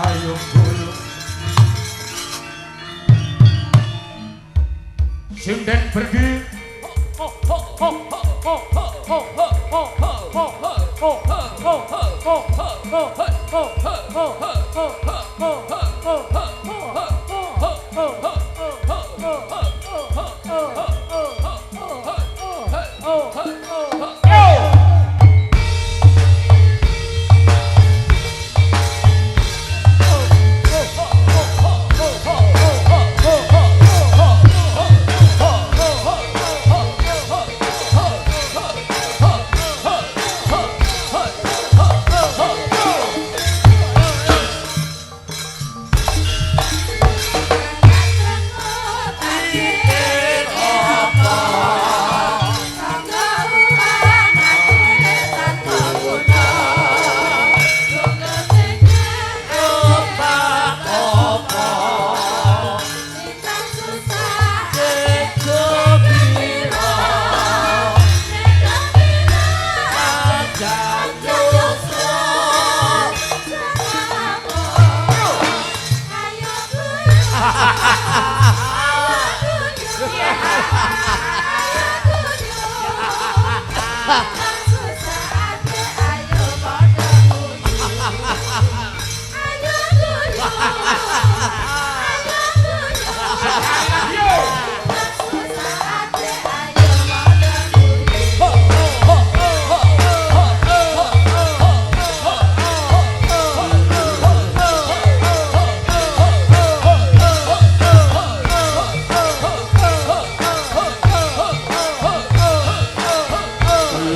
Ayo guyub. Sinden pergi.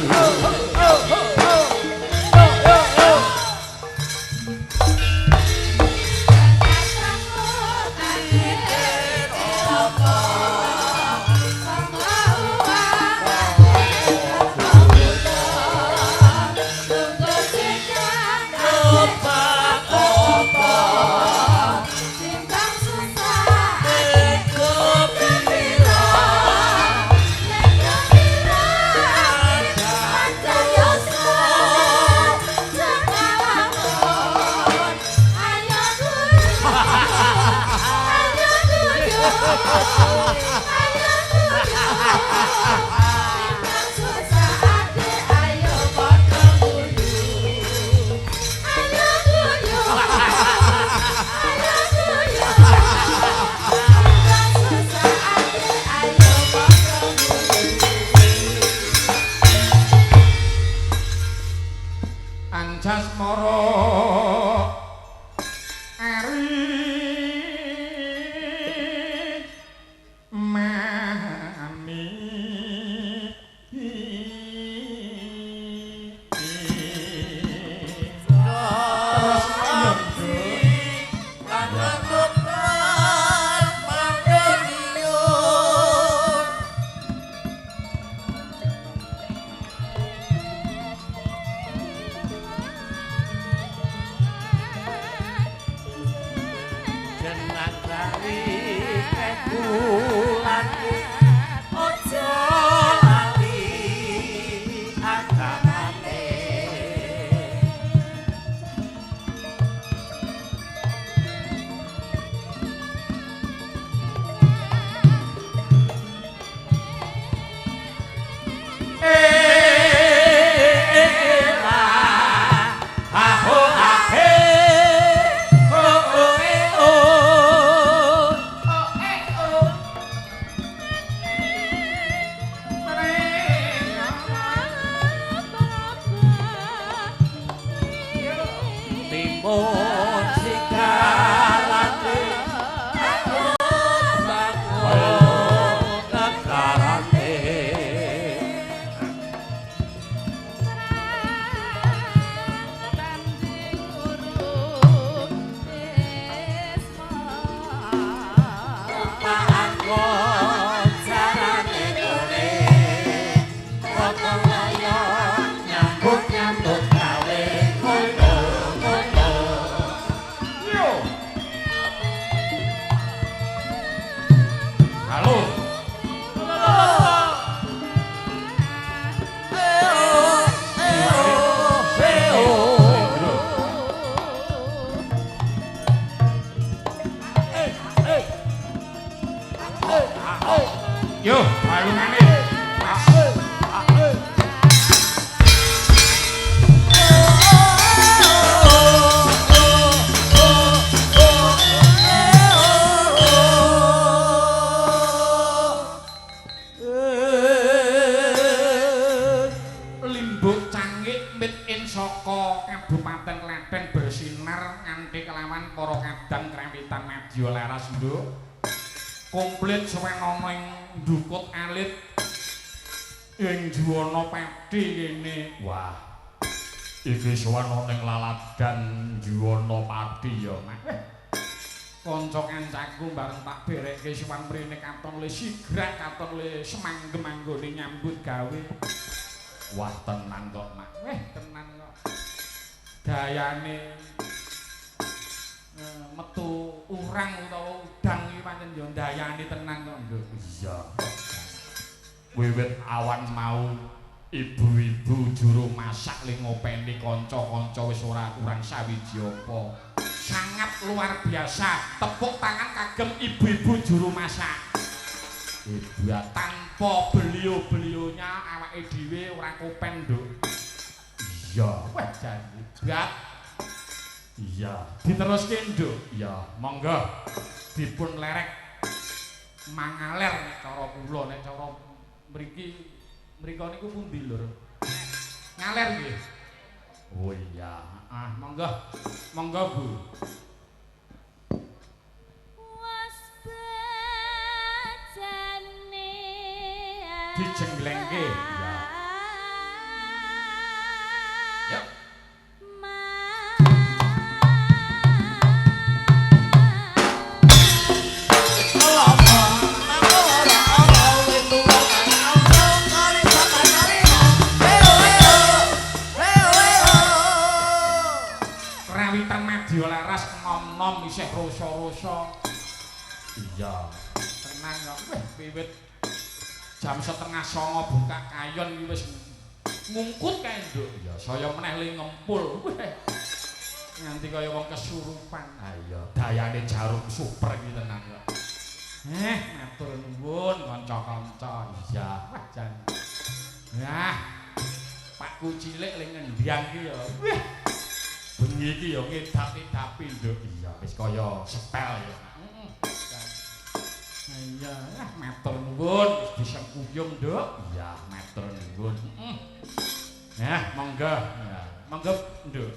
Oh, Susah ade ayo padha guyu. Ayo guyu. Ayo guyu. Susah ade ayo padha guyu. Anjasmara ari mami. Terus ayo. Jenang lali kekulanku ojo lali agamane. Timun sikalate bangun negarane. Tanding urung Bisma. Anggon carane kore rata kaya nyambut-nyambut gawe ngono-ngono. Yo. Halo. Yo, balungane. Limbuk Cangik mit in saka Kabupaten Klaten bersinar nganti kelawan para kadang krawitan madya laras nduk. Komplit suwenana ing ndukut alit ing juwana pati kene. Wah. Iki suwana ning laladan juwana pati ya, Mak. Kanca kancaku bareng tak berekke sowan mrene katon le sigrak katon le semanggem anggone nyambut gawe. Wah, tenan kok, Mak. Weh, tenan kok. Gayane metu urang utawa udang iki pancen ya ndayani tenan kok, Nduk. Iya. Wiwit awan mau ibu-ibu juru masak le ngopeni kanca-kanca wis ora kurang sawiji apa. Sangat luar biasa. Tepuk tangan kagem ibu-ibu juru masak. Hebat. Tanpa beliau-beliaunya awake dhewe ora kopen, Nduk. Iya. Wah, jan hebat. Iya. Diteruske, Nduk. Iya, monggo. Dipun lerek mangaler nek cara kula, nek cara mriki mriko niku pundi, Lur? Ngaler nggih. Oh iya, ah monggo. Monggo, Bu. Was bejane Dijenglengke. Ya. Ya. Krawitan madya laras nom-nom isih rasa-rasa. Iya. Tenang kok. Weh, wiwit jam 8.30 buka kayon iki wis ngungkut kae, Nduk. Ya saya meneh le ngempul. Weh. Nganti kaya wong kesurupan. Ha iya, dayane jarum super iki tenan kok. Matur nuwun kanca-kanca. Iya, wah jan. Nah, Pakku cilik ling ngendiang ki ya. Wah. Bengi iki ya ngedapi-dapi, Nduk. Iya, wis kaya sepel ya. Heeh. Iya, matur nuwun wis disengkuyung, Nduk. Iya, matur nuwun. Heeh. Nah, monggo. Ya, monggo, Nduk.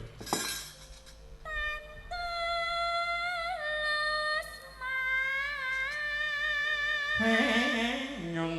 Nyong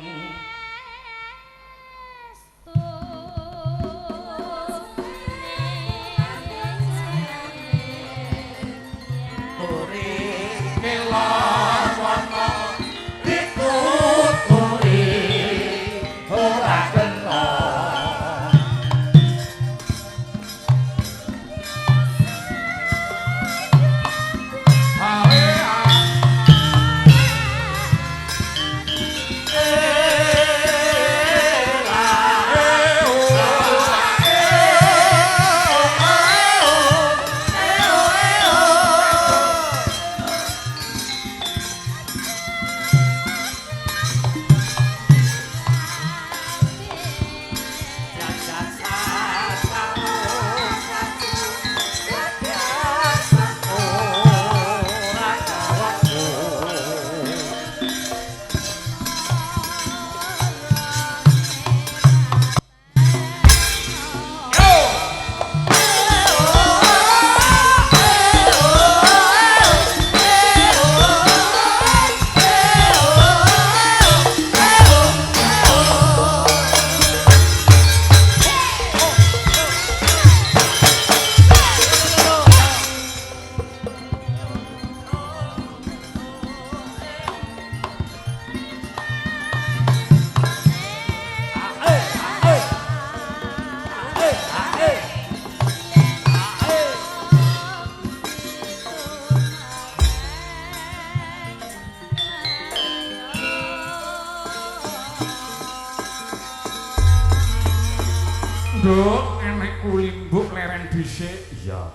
Nduk, anakku limbuk leren dhisik. Iya.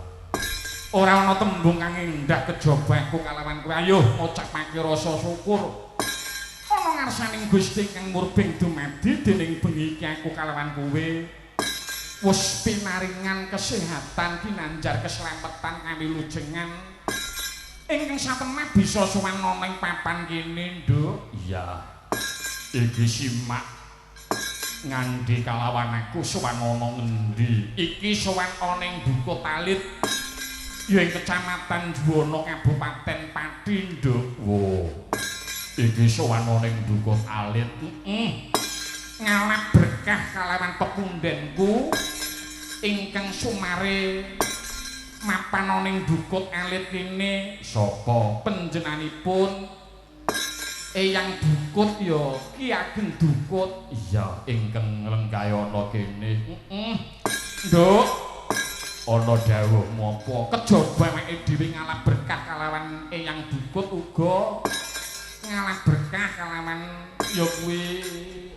Ora ana tembung kang endah kejaba aku kalawan kowe. Ayo ngucapake rasa syukur. Ana ngarsaning Gusti kang murbeng dumadi dening bengi iki aku kalawan kowe wis pinaringan kesehatan kinanjar keslametan kawilujengan ingkang satemah bisa sowan ana ing papan kene, Nduk. Iya. Iki simak ngandhi kalawan aku sowan ana ngendi? Iki sowan ana ing Dukuh Talit ya ing Kecamatan Juwana Kabupaten Pati, Nduk. Wo. Iki sowan ana ing Dukuh Talit. Heeh. Ngalap berkah kalawan pepundhenku ingkang sumare mapan ana ing Dukuh Alit kene. Sapa panjenenganipun? Eyang Dukut ya Ki Ageng Dukut. Iya, ingkang nglengkayana kene. Heeh. Nduk, ana dawuh menapa? Kejaba awake dhewe ngalap berkah kalawan Eyang Dukut uga ngalap berkah kalawan ya kuwi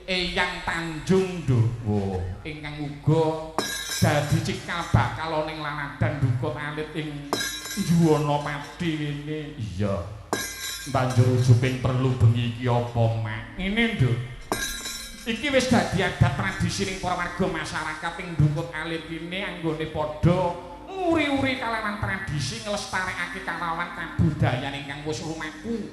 Eyang Tanjung, Nduk. Wo, ingkang uga dadi cikal bakal ana ing laladan Dukut Alit ing Juwana Pati kene. Iya. Banjur ujuping perlu bengi iki apa, Mak? Ngene, Nduk. Iki wis dadi adat tradisi ning para warga masyarakat ing Dukut Alit kene anggone padha nguri-uri kalawan tradisi nglestarekake kalawan kabudayan ingkang wis lumaku.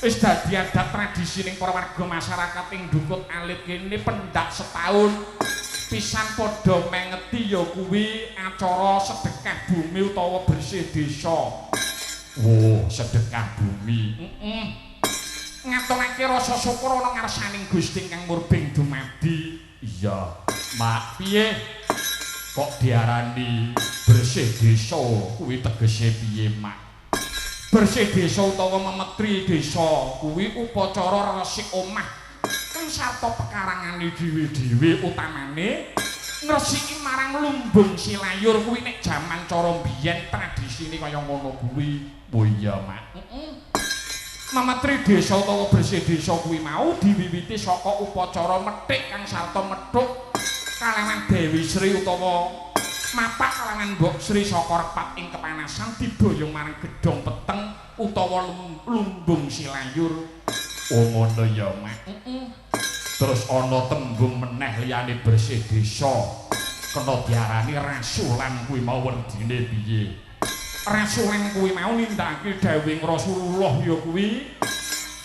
Wis dadi adat tradisi ning para warga masyarakat ing Dukut Alit kene pendak setahun pisan padha mengeti ya kuwi acara sedekah bumi utawa bersih desa. Wo, sedekah bumi. Heeh. Ngaturake rasa syukur ana ngarsaning Gusti kang murbeng dumadi. Iya. Mak, piye? Kok diarani bersih desa kuwi tegese piye, Mak? Bersih desa utawa memetri desa kuwi upacara resik omah kang sarta pekarangane dhewe-dhewe utamane ngresiki marang lumbung silayur kuwi nek jaman cara biyen tradisine kaya ngono kuwi. Oh iya, Mak. Heeh. Memetri desa utawa bersih desa kuwi mau diwiwiti saka upacara methik kang sarta methuk kalawan Dewi Sri utawa mapak kalawan Mbok Sri saka repat ing kepanasan diboyong marang gedhong peteng utawa lumbung silayur. Oh ngono ya, Mak. Terus ana tembung meneh liyane bersih desa. Kena diarani rasulan kuwi mau werdine piye? Rasulan kuwi mau nindakake dawuhing Rasulullah ya kuwi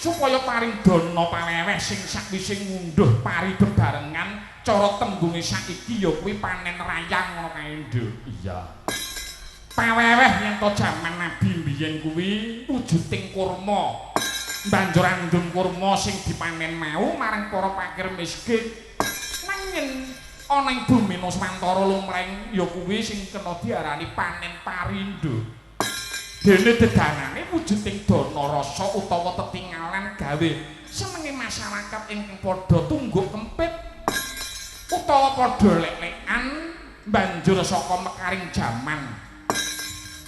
supaya paring dana paleweh sing sakwise ngunduh pari bebarengan cara tembunge saiki ya kuwi panen raya ngono kae, Nduk. Iya. Paweweh yen to jaman Nabi mbiyen kuwi wujuding kurma. Banjur andum kurma sing dipanen mau marang para fakir miskin. Nanging ana ing bumi Nuswantara lumreng ya kuwi sing kena diarani panen pari, Nduk. Dene dedanane wujuding dana rasa utawa tetingalan gawe senenge masyarakat ingkang padha tungguk kempit utawa padha lek-lekan banjur saka mekaring jaman.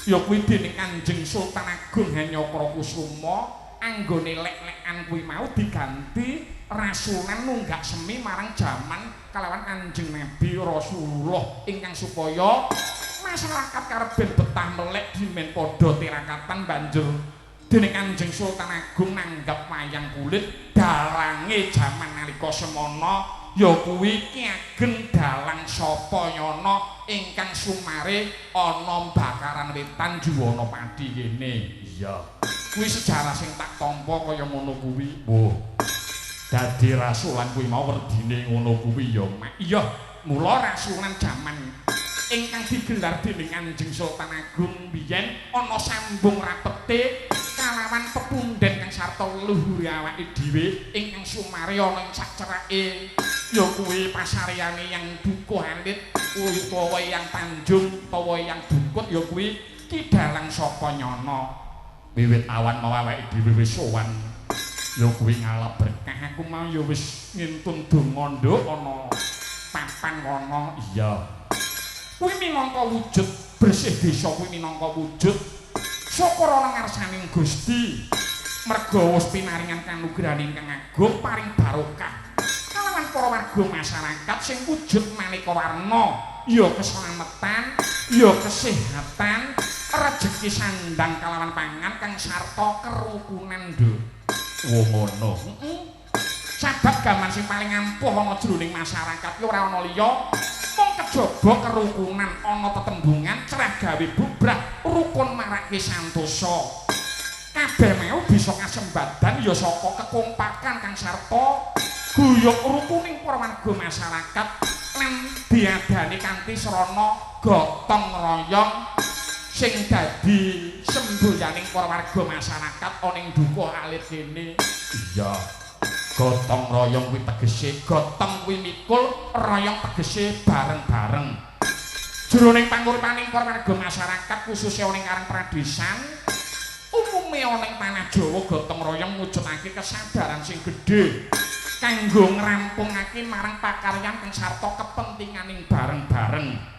Ya kuwi dening Kanjeng Sultan Agung Hanyokrokusumo anggone lek-lekan kuwi mau diganti rasulan nunggak semi marang jaman kalawan Kanjeng Nabi Rasulullah ingkang supaya masyarakat kareben betah melek dimen padha tirakatan banjur dening Kanjeng Sultan Agung nanggap wayang kulit dalange jaman nalika semana ya kuwi Ki Ageng Dalang Sapayana ingkang sumare ana Bakaran Wetan Juwana Pati kene. Iya. Kuwi sejarah sing tak tampa kaya ngono kuwi. Wah. Dadi rasulan kuwi mau werdine ngono kuwi ya, Mak. Iya, mula rasulan jaman ingkang digelar dening Kanjeng Sultan Agung biyen ana sambung rapete kalawan pepunden kang sarta leluhure awake dhewe ingkang sumare ana ing sacerake ya kuwi pasareane yang Dukuh Alit utawa yang Tanjung utawa yang Dukut ya kuwi Ki Dalang Sapanyana. Wiwit awan mau awake dhewe wis sowan ya kuwi ngalap berkah aku mau ya wis ngintun donga nduk ana papan kono. Iya. Kuwi minangka wujud bersih desa kuwi minangka wujud syukur ana ngarsaning Gusti merga wis pinaringan kanugrahan ingkang agung paring barokah kalawan para warga masyarakat sing wujud maneka warna ya keselamatan ya kesehatan rejeki sandang kalawan pangan kang sarta kerukunan, Nduk. Wo ngono. Sabab gaman sing paling ampuh ana jroning masyarakat ki ora ana liya mung kejaba kerukunan ana tetembungan cerah gawe bubrah rukun marake santosa. Kabeh mau bisa kasembadan ya saka kekompakan kang sarta guyub rukuning para warga masyarakat lan diadani kanthi srana gotong royong sing dadi semboyaning para warga masyarakat ana ing Dukuh Alit kene. Iya. Gotong royong kuwi tegese gotong kuwi mikul, royong tegese bareng-bareng. Jroning panguripaning para warga masyarakat khususnya ana ing Karang Pradesan, umume ana ing tanah Jawa gotong royong mujudake kesadaran sing gedhe kanggo ngrampungake marang pakaryan kang sarta kepentinganing bareng-bareng.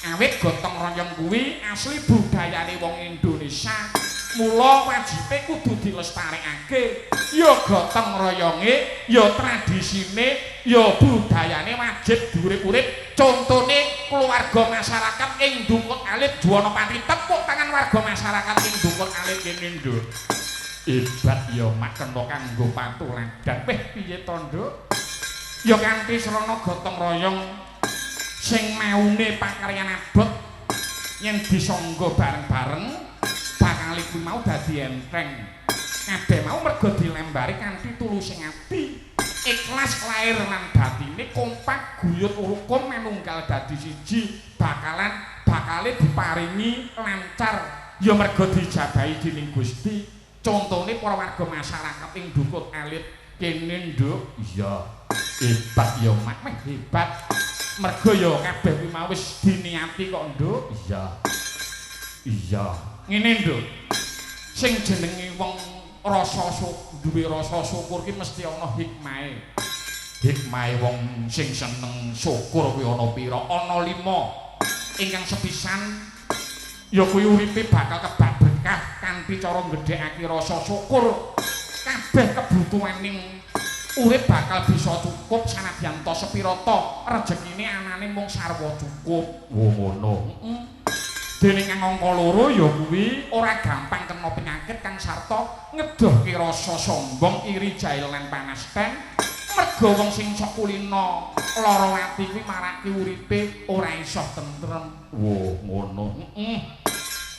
Awit gotong royong kuwi asli budayane wong Indonesia. Mula wajibe kudu dilestarekake. Ya gotong royonge, ya tradisine, ya budayane wajib diurip-urip. Contone keluarga masyarakat ing Dukut Alit Juwana Pati. Tepuk tangan warga masyarakat ing Dukut Alit kene, Nduk. Hebat ya Mak kena kanggo patuladan. Weh piye to, Nduk? Ya kanthi srana gotong royong sing maune pakaryan abot yen disangga bareng-bareng bakal kuwi mau dadi enteng. Kabeh mau mergo dilembari kanthi tulusing ati, ikhlas lair lan batine, kompak guyub rukun manunggal dadi siji, bakalan bakale diparingi lancar ya mergo dijabahi dening Gusti. Contone para warga masyarakat ing Dukut Alit kene, Nduk. Iya. Hebat ya Mak, meh hebat. Mergo ya kabeh kuwi mau wis diniati kok, Nduk. Iya. Iya. Ngene, Nduk. Sing jenenge wong rasa duwe rasa syukur ki mesti ana hikmahe. Hikmahe wong sing seneng syukur kuwi ana pira? Ana 5. Ingkang sepisan ya kuwi uripe bakal kebak berkah kanthi cara nggedhekake rasa syukur. Kabeh kebutuhaning urip bakal bisa cukup sanadyan ta sepira ta rejekine anane mung sarwa cukup. Wo ngono. Dene kang angka 2 ya kuwi ora gampang kena kena penyakit kang sarta ngedohke rasa sombong, iri, jahil lan panasten. Merga wong sing sok kulina lara ati kuwi marake uripe ora iso tentrem. Wah, ngono. Heeh.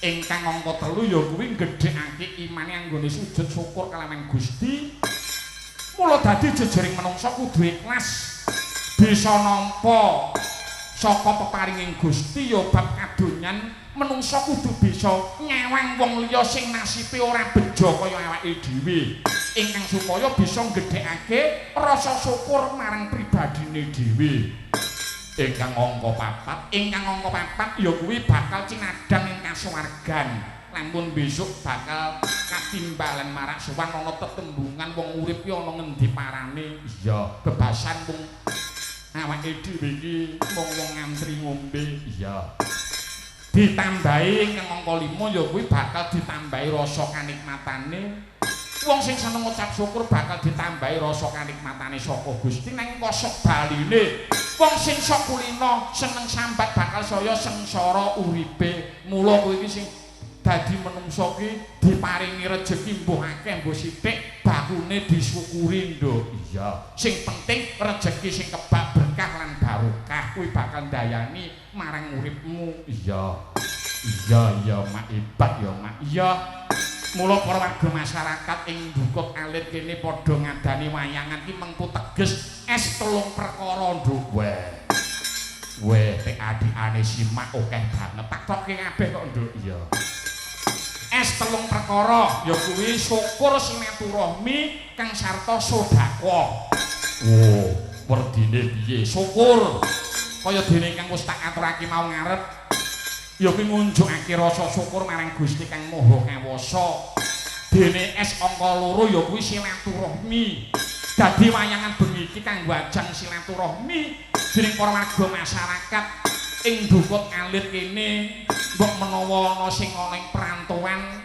Ingkang angka 3 ya kuwi gedhekake imane anggone sujud syukur kalawan Gusti. Mula dadi jejering manungsa kudu ikhlas bisa nampa saka peparinging Gusti ya bab kadonyan menungsa kudu bisa nyawang wong liya sing nasibe ora bejo kaya awake dhewe, ingkang supaya bisa nggedhekake rasa syukur marang pribadine dhewe. Ingkang angka 4 ya kuwi bakal cinadhang ing kasuwargan. Lamun besok bakal katimbalan marak sowan ana tetembungan wong urip ki ana ngendi parane. Iya, bebasan wong awake dhewe iki wong ngantri ngombe. Iya. Ditambahi ingkang angka 5 ya kuwi bakal ditambahi rasa kanikmatane. Wong sing seneng ngucap syukur bakal ditambahi rasa kanikmatane saka Gusti. Nanging kosok baline wong sing sok kulina seneng sambat bakal saya sengsara uripe. Mula kowe iki sing dadi menungsa ki diparingi rejeki mbuh akeh mbuh sithik bakune disyukuri, Nduk. Iya. Sing penting rejeki sing kebak berkah lan barokah kuwi bakal ndayani marang uripmu. Iya. Iya, iya, mak hebat ya, mak. Iya. Mula para warga masyarakat ing Dukut Alit kene padha ngadani wayangan ki mengku teges es telung perkara, Nduk. Weh. Weh, tek adikane simak akeh banget. Tak tokke kabeh kok, Nduk. Iya. Es telung perkara ya kuwi syukur silaturahmi kang sarta sedekah. Oh, werdine piye? Syukur. Kaya dene kang wis tak aturake mau ngarep ya kuwi ngunjukake rasa syukur marang Gusti kang Maha Kawasa. Dene es angka 2 ya kuwi silaturahmi. Dadi wayangan bengi iki kanggo ajang silaturahmi dening para warga masyarakat ing Dukut Alit kene. Mbok menawa ana sing ana ing perantauan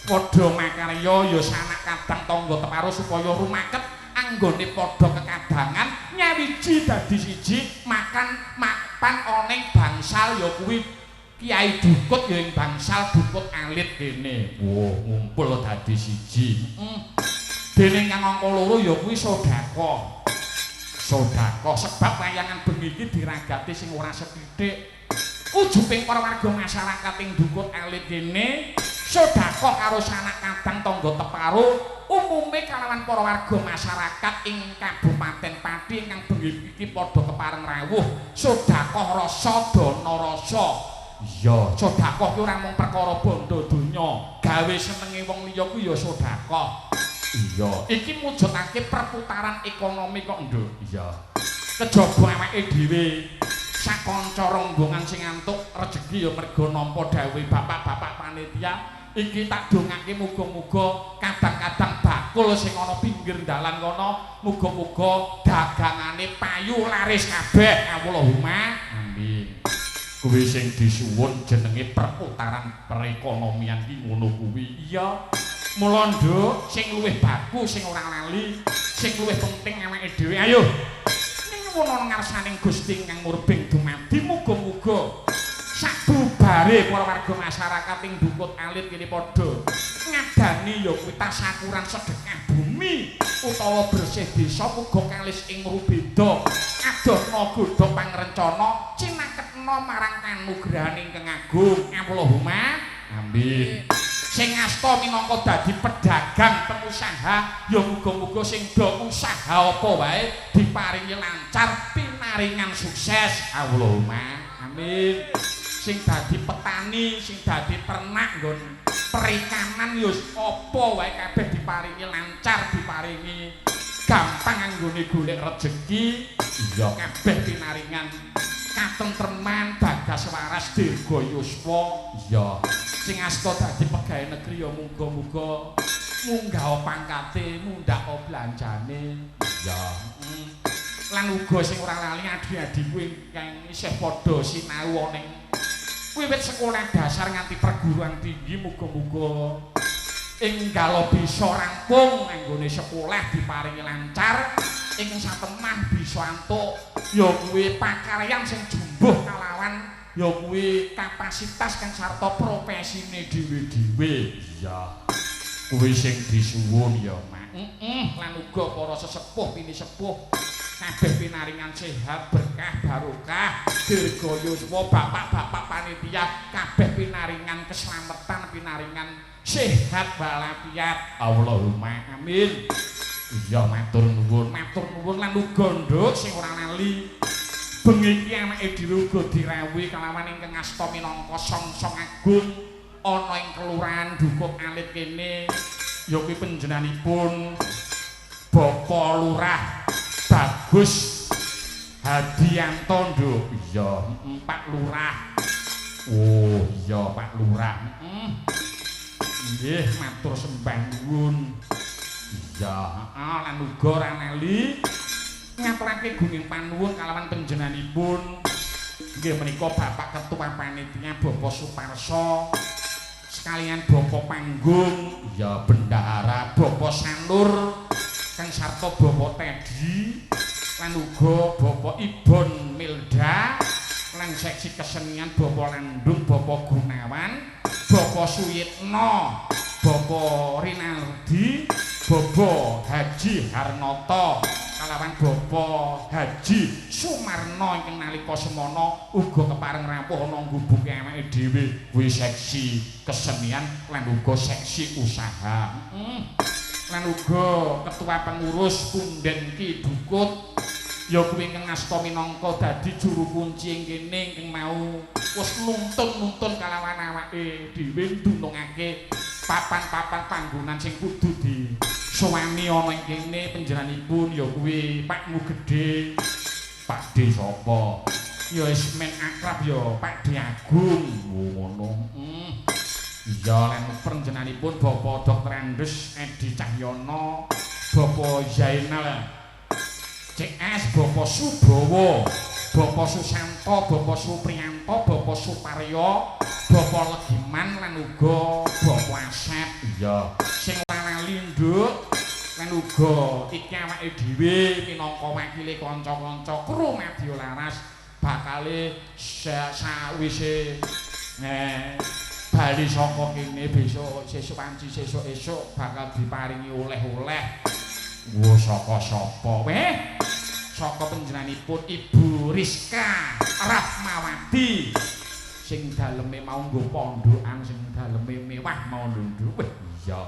padha makarya ya sanak kadang tangga teparo supaya rumaket anggone padha kekadangan nyawiji dadi siji makan mapan ana ing bangsal ya kuwi Kiai Dukut ya ing bangsal Dukut Alit kene. Wah, ngumpul dadi siji. Dene kang angka 2 ya kuwi sedekah. Sedekah sebab wayangan bengi iki diragati sing ora sethithik. Ujuping para warga masyarakat ing Dukut Alit kene sedekah karo sanak kadang tangga teparo umume kalawan para warga masyarakat ing Kabupaten Pati ingkang bengi iki padha kepareng rawuh sedekah rasa dana rasa. Iya, sedekah ki ora mung perkara bondo donya, gawe senenge wong liya kuwi ya sedekah. Iya, iki mujudake perputaran ekonomi kok, Nduk. Iya. Kejaba awake dhewe sakanca rombongan sing ngantuk rejeki ya merga nampa dawuhe bapak-bapak panitia iki tak dongake muga-muga kadang-kadang bakul sing ana pinggir dalan kono muga-muga dagangane payu laris kabeh. Allahumma amin. Kuwi sing disuwun jenenge perputaran perekonomian ki ngono kuwi. Iya. Mula Nduk sing luwih baku sing ora lali sing luwih penting awake dhewe. Ayo nyuwun ngarsaning Gusti ingkang murbeng dumadi muga-muga sabubare para warga masyarakat ing Dukut Alit kene padha ngadani ya kuwi tasakuran sedekah bumi utawa bersih desa uga kalis ing rubeda adohna godha pangrencana cinaketna marang kanugrahan ingkang agung. Allahumma amin. Sing asta minangka dadi pedagang pengusaha ya muga-muga sing do usaha apa wae diparingi lancar pinaringan sukses. Allahumma amin. Sing dadi petani, sing dadi ternak nggon perikanan ya apa wae kabeh diparingi lancar, diparingi gampang anggone golek rejeki. Iya, kabeh pinaringan katentreman, bagas waras, dirga yuswa. Iya. Sing asta dadi pegawe negeri ya muga-muga munggah pangkate, mundhak belanjane. Iya. Lan uga sing ora lali adi-adiku ingkang isih padha sinau ana ing wiwit sekolah dasar nganti perguruan tinggi muga-muga enggalo bisa rampung anggone sekolah diparingi lancar, ing satemah bisa antuk ya kuwi pakaryan sing jumbuh kalawan ya kuwi kapasitas kang sarta profesine dhewe-dhewe. Iya. Kuwi sing disuwun ya, Mak. Heeh, lan uga para sesepuh pinisepuh kabeh pinaringan sehat, berkah, barokah, dirga yuswa, bapak-bapak panitia kabeh pinaringan keselamatan, pinaringan sehat walafiat. Allahumma amin. Iya, matur nuwun, matur nuwun lan uga nduk sing ora lali. Bengi iki anake dhewe uga dirawuhi kalawan ingkang asta minangka songsong agung ana ing kelurahan Dukuh Alit kene ya kuwi panjenenganipun Bapak Lurah Bagus Hadianto nduk. Iya, Pak Lurah. Oh, iya Pak Lurah. Nggih, matur sembah nuwun. Iya, heeh, lan uga ora lali ngaturake gunging panuwun kalawan panjenenganipun nggih menika Bapak Ketua Panitia Bapak Suparso sekalian Bapak Panggung ya Bendahara Bapak Sanur kang sarta Bapak Teddy lan uga Bapak Ibon Milda lan seksi kesenian Bapak Landung Bapak Gunawan Bapak Suyitno Bapak Rinaldi Bapak Haji Harnoto kalawan Bapak Haji Sumarno ingkang nalika semana uga kepareng rawuh ana nggubuke awake dhewe kuwi seksi kesenian lan uga seksi usaha. Lan uga ketua pengurus Punden Ki Dukut ya kuwi ingkang asta minangka dadi juru kunci ing kene ingkang mau wis nuntun-nuntun kalawan awake dhewe ndunungake papan-papan panggonan sing kudu disowani ana ing kene panjenenganipun ya kuwi Pakmu Gedhe. Pak D sapa? Ya wis men akrab ya Pak D Agung. Ngono. Iya lan panjenenganipun Bapak Dr. Andes Edi Cahyono, Bapak Zainal CS, Bapak Subowo, Bapak Susanto, Bapak Supriyanto, Bapak Suparyo, Bapak Legiman lan uga Bapak Asep. Iya. Sing ora lali nduk lan uga iki awake dhewe minangka wakile kanca-kanca kru Madya Laras bakale sawise bali saka kene besok sesuk panci sesuk esuk bakal diparingi oleh-oleh. Wo saka sapa weh? Saka panjenenganipun Ibu Rizka Rahmawati sing daleme mau nggo pondokan sing daleme mewah mau nduk. Weh iya.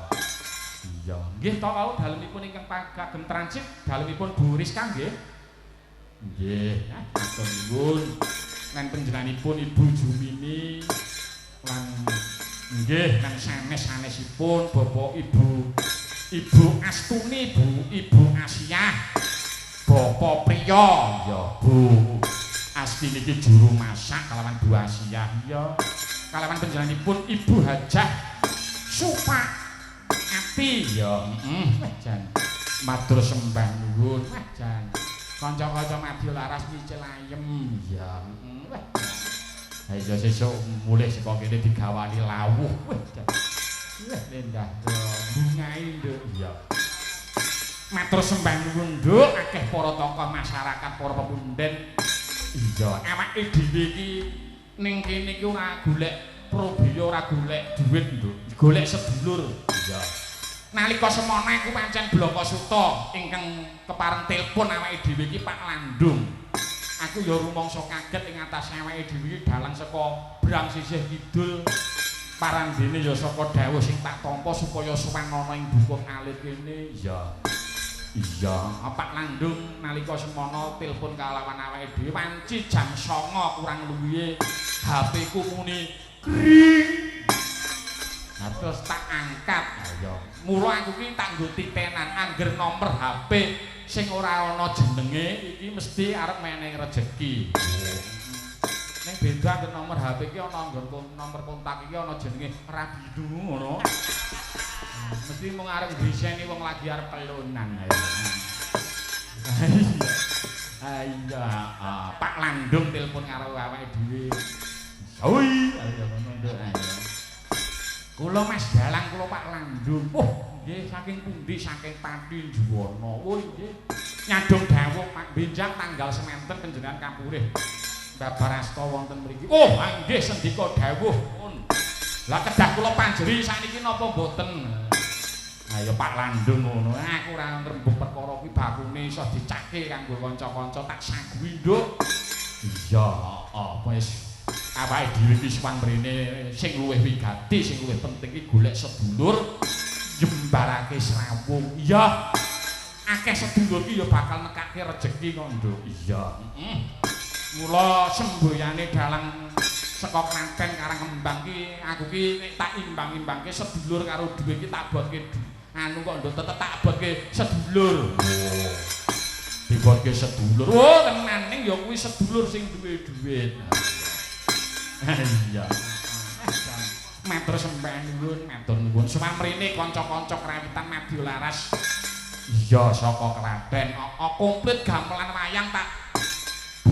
Iya. Nggih to wau dalemipun ingkang kagem transit dalemipun Bu Rizka nggih. Nggih, matur nuwun. Lan panjenenganipun Ibu Jumini lan nggih lan sanes-sanesipun Bapak Ibu Ibu Astuni, Bu Ibu Asiah, Bapak Priyo, ya Bu Astini iki juru masak kalawan Bu Asiah, ya kalawan panjenenganipun Ibu Hajah Supa Ati, ya jan matur sembah nuwun, wah jan kanca-kanca Madya Laras nyicil ayem, ya wah. Ha iya sesuk mulih saka kene digawani lawuh, wah jan. Wah lendah bungae nduk. Iya. Matur sembah nuwun nduk akeh para tokoh masyarakat, para pepunden. Iya, awake dhewe iki ning kene iki ora golek probiya, ora golek dhuwit nduk, golek sedulur. Iya. Nalika semana aku pancen Bloko Suta ingkang kepareng telepon awake dhewe iki Pak Landung. Aku ya rumangsa kaget ing atase awake dhewe iki dalang saka Brang sisih kidul. Parandene ya saka dawuh sing tak tampa supaya sowan ana ing Dukuh Alit kene. Iya. Iya, Pak Landung nalika semana telepon kalawan awake dhewe wanci jam 09.00 kurang luwihe HP ku muni kring. Nah, terus tak angkat. Ha iya. Mula aku ki tak nggo titenan angger nomor HP sing ora ana jenenge iki mesti arep menehi rejeki. Ning beda angger nomor HP iki ana nggon nomor kontak iki ana jenenge Rabinu ngono. Mesti mung arep ngriseni wong lagi arep pelunan. Iya, Pak Landung telepon karo awake dhewe. Oi, ayo ngono nduk ayo. Kula Mas Dalang, kula Pak Landung. Oh, nggih saking pundi? Saking Pati Juwana. Oh nggih. Nyadong dawuh Pak Benjang tanggal semanten panjenengan kapurih. Babar asta wonten mriki. Oh, nggih sendika dawuh pun. Lah kedah kula panjeri sakniki napa mboten? Ayo Pak Landung ngono. Aku ora ngrembug perkara kuwi bakune iso dicake kanggo kanca-kanca tak saguhi, Nduk. Iya, heeh, wis awake dhewe iki sowan mrene sing luwih wigati, sing luwih penting iki golek sedulur jembarake srawung. Iya. Akeh sedulur ki ya bakal nekake rejeki kok, Nduk. Iya, heeh. Mula semboyane dalang saka Klaten Karangkembang ki aku ki nek tak imbang-imbangke sedulur karo dhuwit ki tak botke anu kok nduk tetep tak botke sedulur. Oh. Dibotke sedulur. Oh, tenan ning ya kuwi sedulur sing duwe dhuwit. Iya. Matur sembah nuwun, matur nuwun. Sumamrene kanca-kanca krawitan Madya Laras. Iya saka Klaten. Heeh, komplit gamelan wayang tak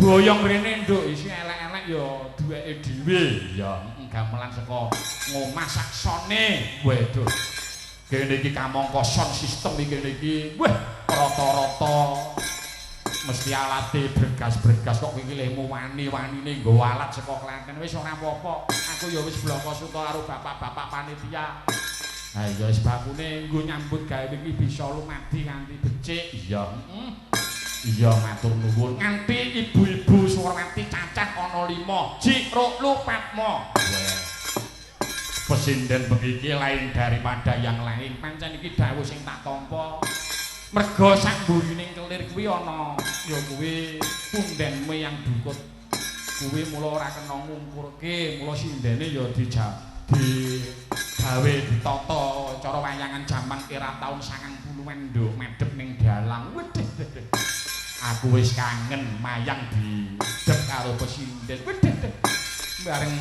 boyong rene nduk isi elek-elek ya duweke dhewe. Iya, gamelan saka ngomah saksone. Waduh. Kene iki kamangka sound system iki kene iki. Wah, rata-rata mesti alate bergas-bergas kok iki lehmu wani-wanine nggo alat saka Klaten. Wis ora apa-apa. Aku ya wis bloko suta karo bapak-bapak panitia. Ha iya wis bakune nggo nyambut gawe iki bisa lumadi nganti becik. Iya, heeh. Iya matur nuwun. Nganti ibu-ibu Surawati cacah ana 5. Ji ro lu patmo. Pesinden bengi iki lain daripada yang lain. Pancen iki dawuh sing tak tampa. Merga sak mburine kelir kuwi ana ya kuwi pundenmu yang dukut. Kuwi mula ora kena ngungkurke, mula sindene ya digawe ditata cara wayangan jaman era taun 90-an nduk madhep ning dalang. Wedheh. Aku wis kangen mayang didep karo pesinden. Wedheh. Bareng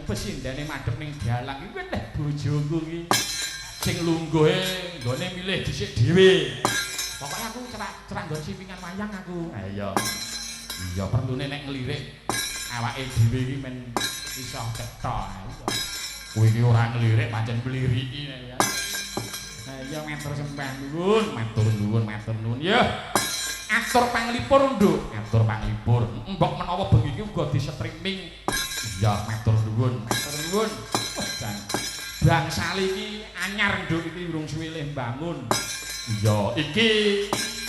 pesindene madhep ning dalang iki wedheh bojoku iki sing lungguhe nggone milih dhisik dhewe. Pokoke aku cerak nggon simpingan wayang aku. Ha iya. Iya perlune nek nglirik awake dhewe iki men iso cetha. Kowe iki ora nglirik pancen mliriki ya. Ha iya matur sembah nuwun, matur nuwun, matur nuwun. Ya. Atur panglipur, Nduk. Atur panglipur. Mbok menawa bengi iki uga di-streaming. Iya, matur nuwun, matur nuwun. Wah, jan. Bangsal iki anyar, Nduk, iki urung suwe leh mbangun. Iya, iki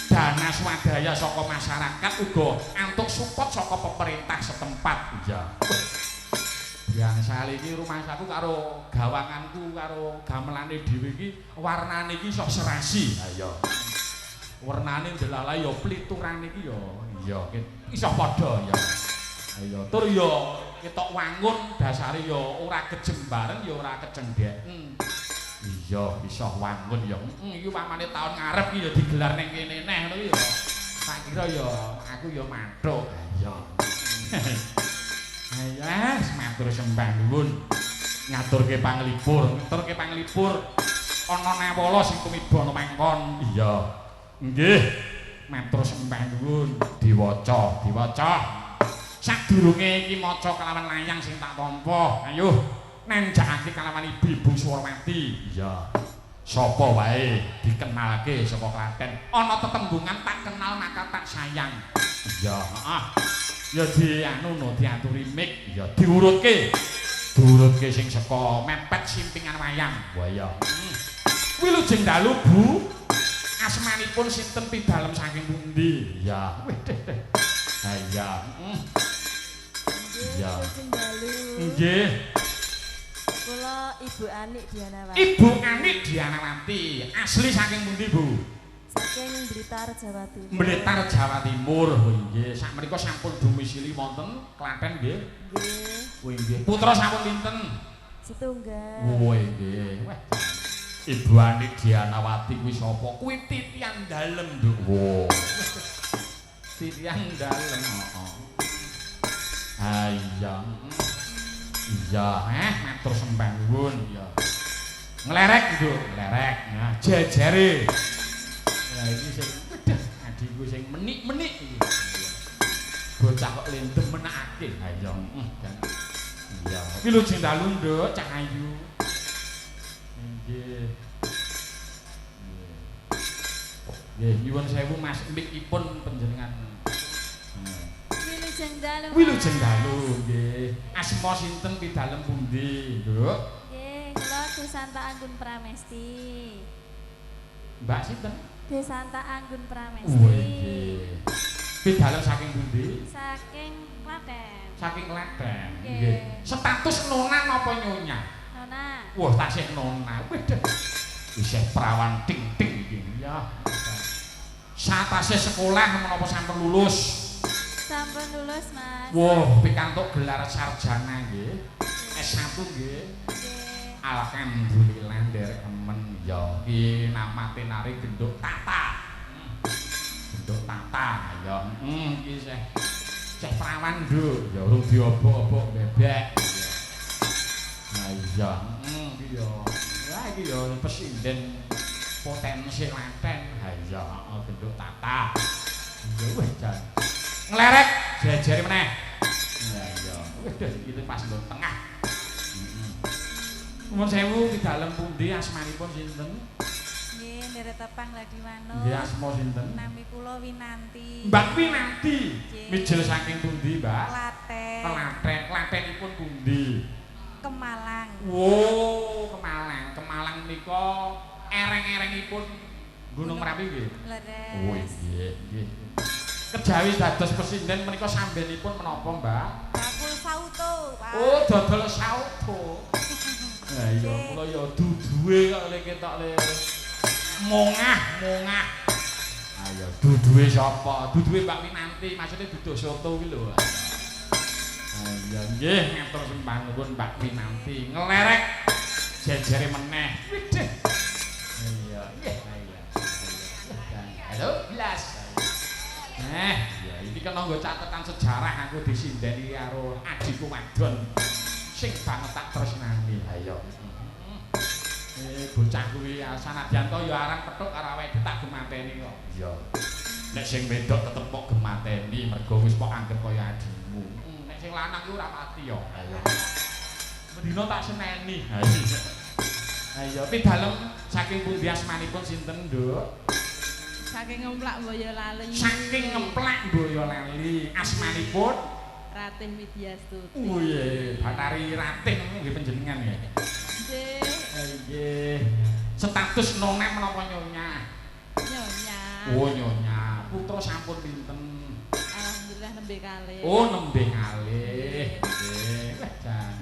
dana swadaya saka masyarakat uga antuk support saka pemerintah setempat. Iya. Bangsal iki rumangsaku karo gawanganku karo gamelane dhewe iki warnane iki iso serasi. Ha iya. Warnane ndelala ya pliturane iki ya iya iso padha ya. Iya, tur ya ketok wangun dasare ya ora kejem bareng ya ora kecendheken. Iya, iso wangun ya. Iki pamane taun ngarep iki ya digelar ning kene neh ngono ya. Tak kira ya aku ya mathuk. Iya. Ayo, matur sembah nuwun. Ngaturke panglipur, ngaturke panglipur. Ana nawala sing tumiba ana mangkon. Iya. Nggih. Matur sembah nuwun. Diwaca, diwaca. Sadurunge iki maca kelawan layang sing tak tampa. Ayo nanjakake kelawan ibu-ibu Surawati. Iya. Sapa wae dikenalke saka Klaten. Ana tetembungan tak kenal maka tak sayang. Iya, heeh. Ya di anu no diaturi mik, ya diurutke. Diurutke sing saka mepet simpingan wayang. Wah iya. Wilujeng dalu, Bu. Asmanipun sinten pidalem saking pundi? Iya. Wedheh. Ha iya. Iya. Wilujeng dalu. Nggih. Kula Ibu Anik Dianawati. Ibu Anik Dianawati, asli saking pundi, Bu? Saking Blitar, Jawa Timur. Blitar, Jawa Timur. Oh nggih, sakmenika sampun domisili wonten Klaten nggih. Nggih. Oh nggih. Putra sampun pinten? Setunggal. Oh nggih. Wah. Ibu Anik Dianawati kuwi sapa? Kuwi titiang dalem, Nduk. Wo. Titiang dalem, heeh. Ha iya. Iya, matur sembah nuwun, iya. Nglerek, Nduk, nglerek. Nah, jejere. Lah iki sing wedheh adikku sing menik-menik iki. Bocah kok lendem menakake. Ha iya, iya. Wilujeng dalu, Nduk, Cah Ayu. Nggih. Nggih, nyuwun sewu Mas, mikipun panjenengan. Wilujeng dalu. Wilujeng dalu nggih. Asma sinten pidalem pundi, Nduk? Nggih, kula Desanta Anggun Pramesti. Mbak sinten? Desanta Anggun Pramesti. Nggih. Pidalem saking pundi? Saking Klaten. Saking Klaten. Nggih. Status nona napa nyonya? Nona. Wah, tasih nona. Waduh. Isih prawan ting-ting iki. Ya. Satase sekolah menapa sampun lulus? Sampun lulus, Mas. Wah, pikantuk gelar sarjana nggih. S1 nggih. Nggih. Alhamdulillah nderek emen ya. Iki nama tenare Genduk Tata. Genduk Tata ya. Iki isih prawan, Nduk. Ya urung diobok-obok bebek. Nah iya, iki ya. Wah, iki ya pesinden potensi Klaten. Ha iya, heeh Genduk Tata. Ya wis jan. Nglerek jejere meneh. Ya iya. Wis iki pas nggon tengah. Nuwun sewu pidalem pundi asmanipun sinten? Nggih, nderek tepang Ladiwano. Nggih, asma sinten? Nami kula Winanti. Mbak Winanti. Mijil saking pundi, Mbak? Klaten. Klaten. Klatenipun pundi? Kemalang. Wow, Kemalang. Kemalang nika ereng-erengipun Gunung Merapi nggih. Leres. Oh nggih, nggih. Kejawi dados pesinden menika sambenipun menapa, Mbak? Bakul sauto, Pak. Oh, dodol sauto. Lah iya, kula ya duduhe kok le ketok le. Mongah, mongah. Ayo, duduhe sapa? Duduhe Mbak Winanti, maksudnya duduh soto kuwi lho. Ayo nggih, ngatur sembah nuwun Mbak Winanti. Nglerek jejere meneh. Widih. Iya, nggih. Iya. Halo, blas. Eh, ya iki kena nggo catatan sejarah aku disindeni karo adikku wadon sing banget tak tresnani. Ayo. Eh, bocah kuwi sanadyan to ya arang petuk karo awake tak gemateni kok. Iya. Nek sing wedok tetep kok gemateni mergo wis kok anggep kaya adimu. Nek sing lanang kuwi ora pati ya. Ayo. Mendina tak seneni. Ha iya. Ayo, pidalem saking pundi asmanipun sinten, Nduk? Saking Ngemplak Boyolali. Saking Ngemplak Boyolali. Asmanipun Ratih Widyastuti. Oh iya, Batari Ratih nggih panjenengan ya. Nggih. Nggih. Status nona menapa nyonya? Nyonya. Oh, nyonya. Putra sampun pinten? Alhamdulillah nembe kalih. Oh, nembe kalih. Nggih. Wah, jan.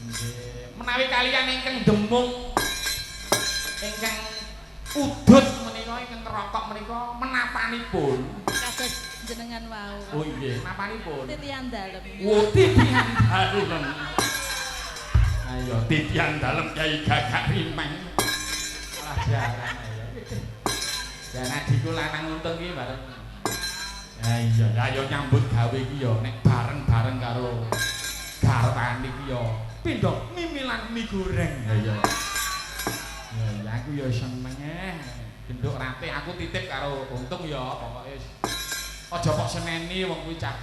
Nggih. Menawi kaliyan ingkang demung ingkang udut menika ingkang ngerokok menika menapanipun kados jenengan wau. Oh nggih, napanipun? Titian dalem. Oh, titian dalem. Ayo titian dalem Kyai Gagak Rimeng. Malah jaran ayo. Dan adikku lanang untung iki bareng. Ya iya, ayo nyambut gawe iki ya nek bareng-bareng karo garwane iki ya pindho mimilan mie goreng. Ya iya. Ya iya aku ya seneng Genduk Ratih aku titip karo Untung ya pokoke aja kok seneni wong kuwi cah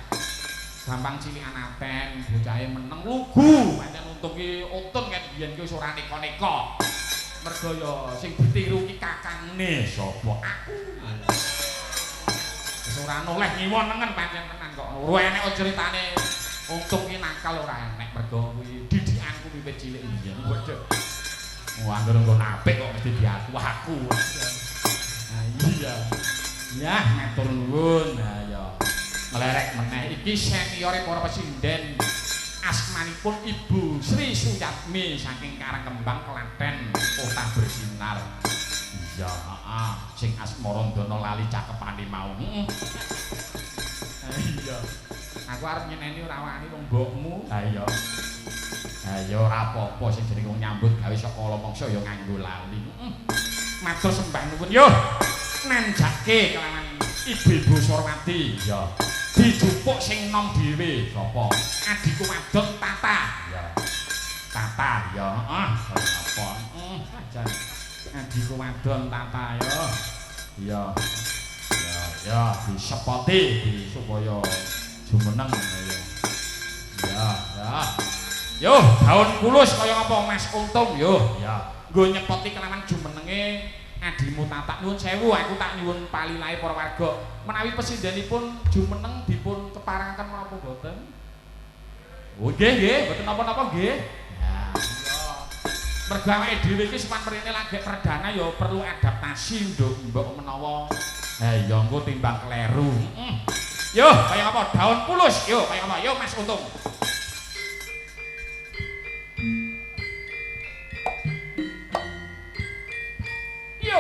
gampang cilikan aten, bocahe meneng lugu. Pancen Untung ki utun ket biyen ki wis ora neka-neka. Mergo ya sing ditiru ki kakangne sapa? Aku. Wis ora noleh ngiwo nengen pancen tenan kok. Ora enek critane Untung ki nakal ora enek mergo kuwi didikanku wiwit cilik biyen. Waduh. Wah, anggere nggon apik kok mesti diaku aku. Nah iya. Ya, matur nuwun. Nah ya. Nglerek meneh iki seniore para pesinden. Asmanipun Ibu Sri Suyatmi saking Karangkembang Klaten, Kota Bersinar. Iya, heeh, sing asmarandana lali cakepane mau. Heeh. Iya. Aku arep nyeneni ora wani wong mbokmu. Ha iya. Ha iya ora apa-apa sing jenenge wong nyambut gawe saka mangsa ya nganggo lali. Heeh. Matur sembah nuwun yo. Nanjake kelawan ibu-ibu Sorwati. Ya. Dijupuk sing nom dhewe sapa? Adikku wadon Tata. Ya. Tata ya, heeh, apa? Heeh, jan. Adikku wadon Tata ya. Ya. Ya, ya disepoti supaya jumeneng ya. Ya, ya. Yo, daun kulus kaya apa Mas Untung yo. Ya. Nggo nyepoti kelawan jumenenge adimu Tata. Nuwun sewu, aku tak nyuwun palilahe para warga. Menawi pesindenipun jumeneng dipun Keparengaken menapa mboten? Oh nggih nggih, mboten napa-napa nggih. Ya. Mergo awake dhewe iki sowan mrene lagi perdana ya perlu adaptasi nduk mbok menawa. Ha ya engko timbang kleru. Heeh. Yo, kaya apa? Daun pulus. Yo, kaya apa? Yo Mas Untung. Yo.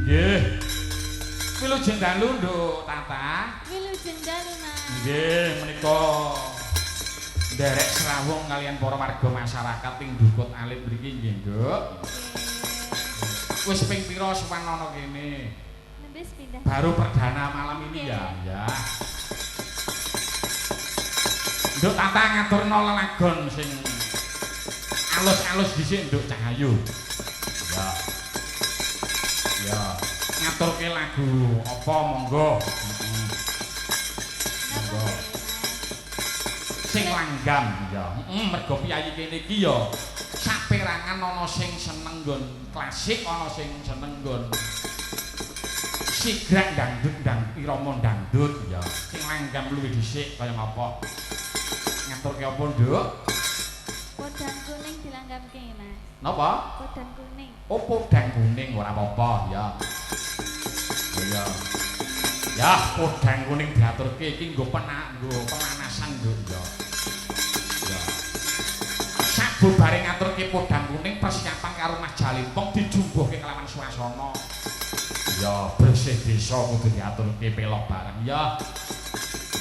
Nggih. Wilujeng dalu Nduk Tata. Wilujeng dalu, Mas. Nggih, menika nderek srawung kalian para warga masyarakat ing Dukut Alit mriki nggih, Nduk. Wis ping pira sowan ana kene? Nembe sepindah. Baru perdana malam ini ya. Ya. Nduk Tata ngaturno lelagon sing alus-alus dhisik Nduk Cahayu. Ya. Ya, ngaturke lagu apa monggo. Napa Monggo. nggih, Mas? Sing langgam ya. Heeh, mergo piyayi kene iki ya saperangan ana sing seneng nggon klasik, ana sing seneng nggon sigrak dangdut dang irama dangdut ya. Sing langgam luwih dhisik kaya ngapa? Ngaturke apa, Nduk? Podang kuning dilanggamke, Mas. Napa? Podang kuning. Oh, podang kuning ora apa-apa ya. Iya. Ya, podang kuning diaturke iki nggo nggo pemanasan, Nduk ya. Ya. Sabubare ngaturke podang kuning persiapan karo Mas Jalimpong dijumbuhke kelawan suasana. Ya, bersih desa kudu diaturke pelok bareng ya.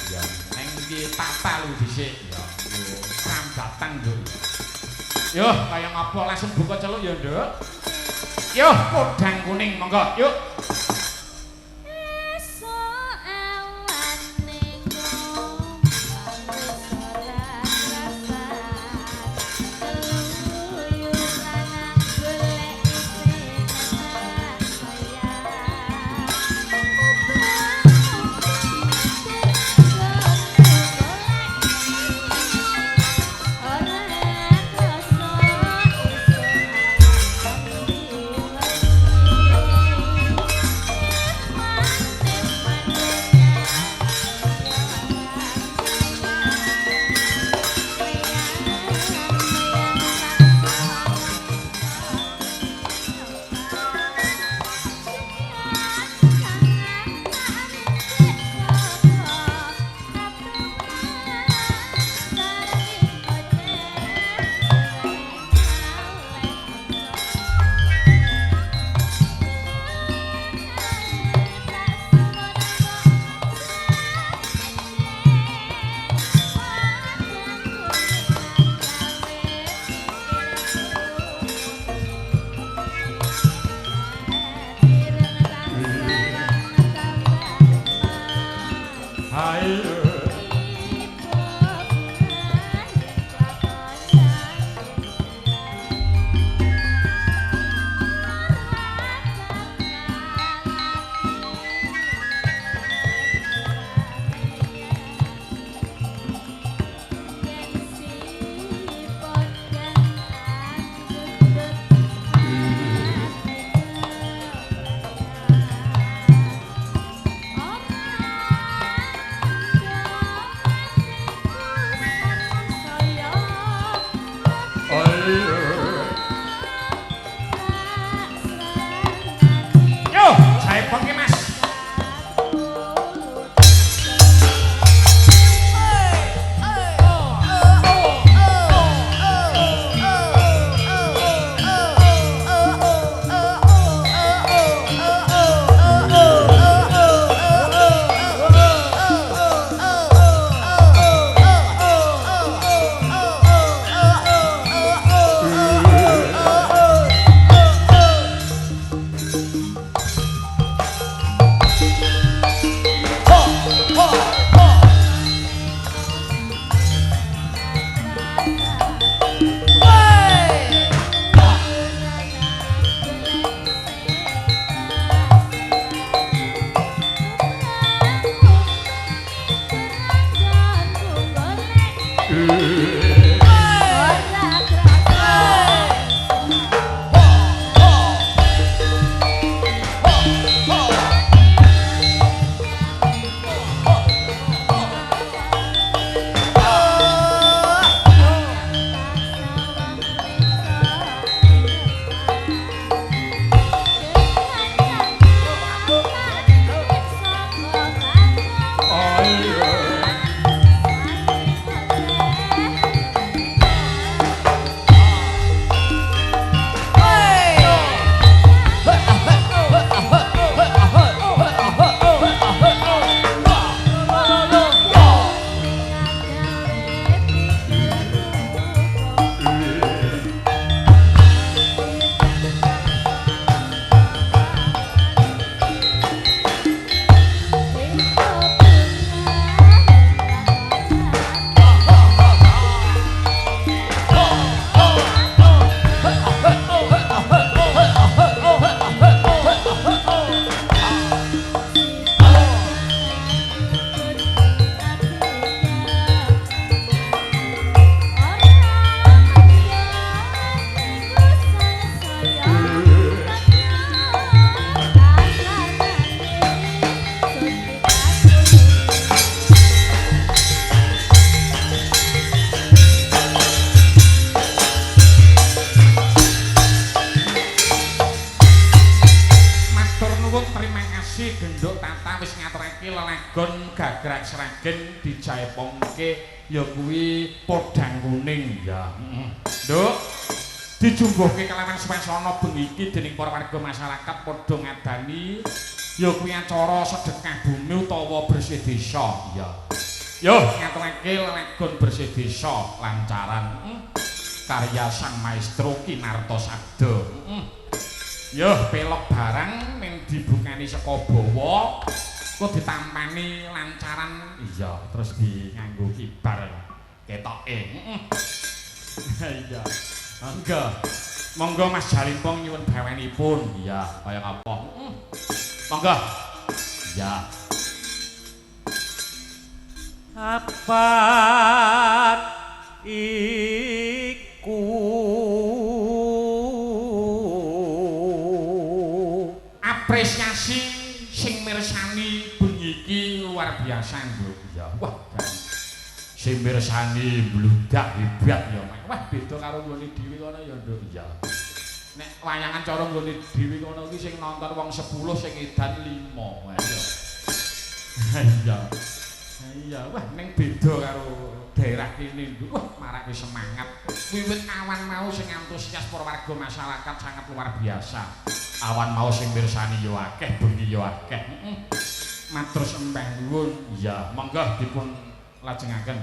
Ya, neng iki tata lu dhisik ya. Nggo rambatan, Nduk. Yo, kaya ngapa langsung buka celuk ya, Nduk. Yo, podang kuning monggo, yuk. Esuk awan ning omah wis ora krasan. Keluyuran golek sing enak kaya. Ora krasa esuk awan Hai. Ora wis ngaturake lelagon Gagrak Sragen dijaepongke ya kuwi Podang Kuning ya. Heeh. Nduk, dijumbuhke kelawan swasana bengi iki dening para warga masyarakat padha ngadani ya kuwi acara sedekah bumi utawa bersih desa ya. Yo ngaturake lelagon bersih desa lancaran karya Sang Maestro Ki Narto Sabdo. Yo pelok barang ning dibukani saka bawa kok ditampani lancaran iya terus di nganggo kibar ketoke. Iya. Monggo. Monggo Mas Jalimpong nyuwun bawenipun. Iya, kaya apa? Monggo. Iya. Kapan iku apresiasi sing mirsani bengi iki luar biasa, Nduk. Ya, wah, jan. Sing mirsani mbludak hebat ya, Mas. Wah, beda karo nggone dhewe kono ya, Nduk. Iya. Nek wayangan cara nggone dhewe kono iki sing nonton wong 10 sing edan 5. Wah, iya. Iya. Iya, wah ning beda karo daerah kene, Nduk. Wah, marake semangat. Wiwit awan mau sing antusias para warga masyarakat sangat luar biasa. Awan mau sing mirsani ya akeh, bengi ya akeh. Heeh. Matur sembah nuwun. Iya, monggo dipun lajengaken.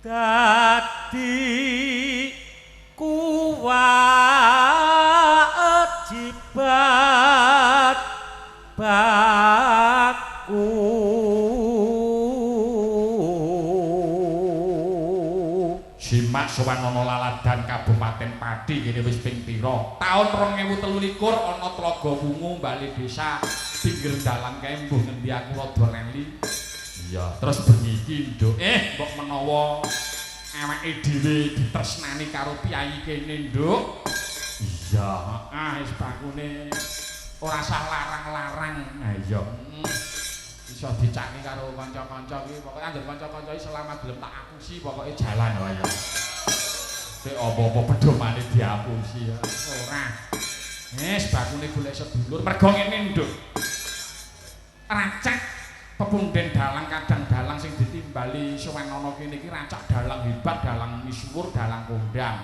Dadi kuwajiban baku Simak sowan ana laladan Kabupaten Pati kene wis ping pira? Taun 2023 ana Tlaga Wungu bali desa pinggir dalan kae mbuh ngendi aku rada lali. Iya, terus bengi iki Nduk. Mbok menawa awake dhewe ditresnani karo piyayi kene, Nduk. Iya, heeh, wis bakune ora usah larang-larang. Ha iya. Iso dicaki karo kanca-kanca iki, pokoke anggere kanca-kanca iki selama gelem tak apusi pokoke jalan wae ya. Nek apa-apa pedomane diapusi ya. Ora. Wis bakune golek sedulur mergo ngene, Nduk. Racak pepunden dalang kadang dalang sing ditimbali sowan ana kene iki racak dalang hebat, dalang misuwur, dalang kondang.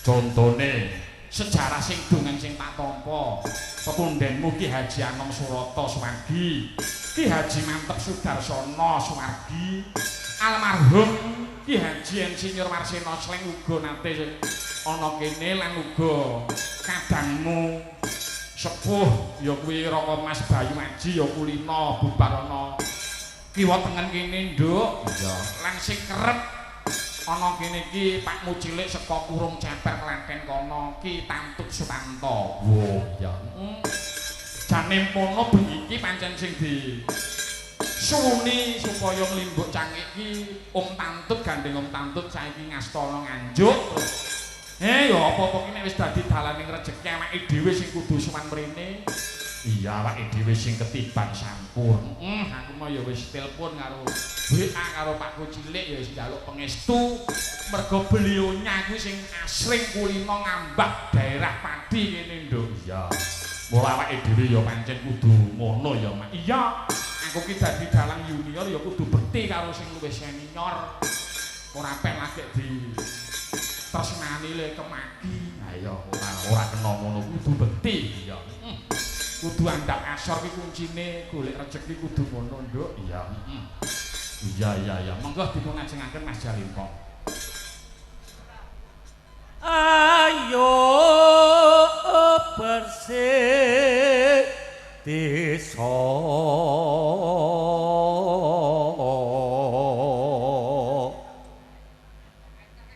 Contone sejarah sing dongeng sing tak tampa. Pepundenmu Ki Haji Anom Surata Suwargi, Ki Haji Manteb Sudarsono Suwargi, almarhum Ki Haji Insinyur Warseno Sleng uga nate ana kene lan uga kadangmu sepuh ya kuwi Raka Mas Bayu Aji ya kulina bubar ana kiwa tengen kene, Nduk. Iya. Lan sing kerep ana kene iki Pakmu cilik saka Kurung Ceper Klaten kono Ki Tantut Sutanto. Wo, iya. Jane mono bengi iki pancen sing di suwuni supaya nglimbuk cangik iki Om Tantut gandeng Om Tantut saiki ngastana Nganjuk. Ya apa-apa ki nek wis dadi dalaning rejeki awake dhewe sing kudu sowan mrene. Iya, awake dhewe sing ketiban sampur. Aku mau ya wis telepon karo WA karo Pakku cilik ya wis njaluk pangestu. Mergo belionya kuwi sing asring kulino ngambah daerah Pati kene, Nduk. Iya. Mula awake dhewe ya pancen kudu ngono ya, Mak. Iya. Aku ki dadi dalang junior ya kudu bekti karo sing luwih senior. Ora pen lagi di tresnani le kemaki. Ha iya, ora kena ngono kudu bekti. Iya. Kudu andhap asor ki kuncine golek rejeki kudu ngono, Nduk. Iya. Iya iya iya. Monggo dipun ajengaken Mas Jalimpong. Ayo bersih desa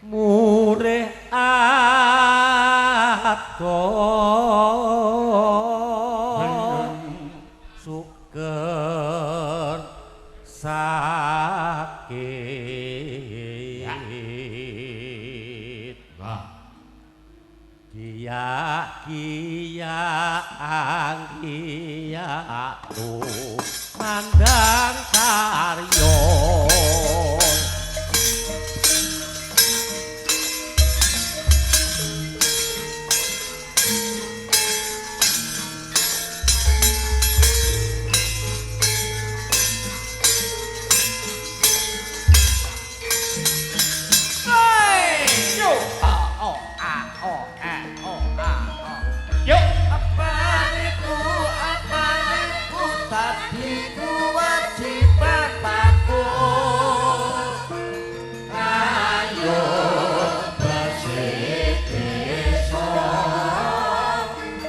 murih adoh suker sakit. Wah. Kiyak kiyak kiyak tu mandang karyo. Tadi kewajiban bakul. Ayo bersih desa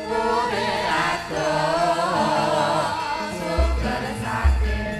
mure adoh suger saking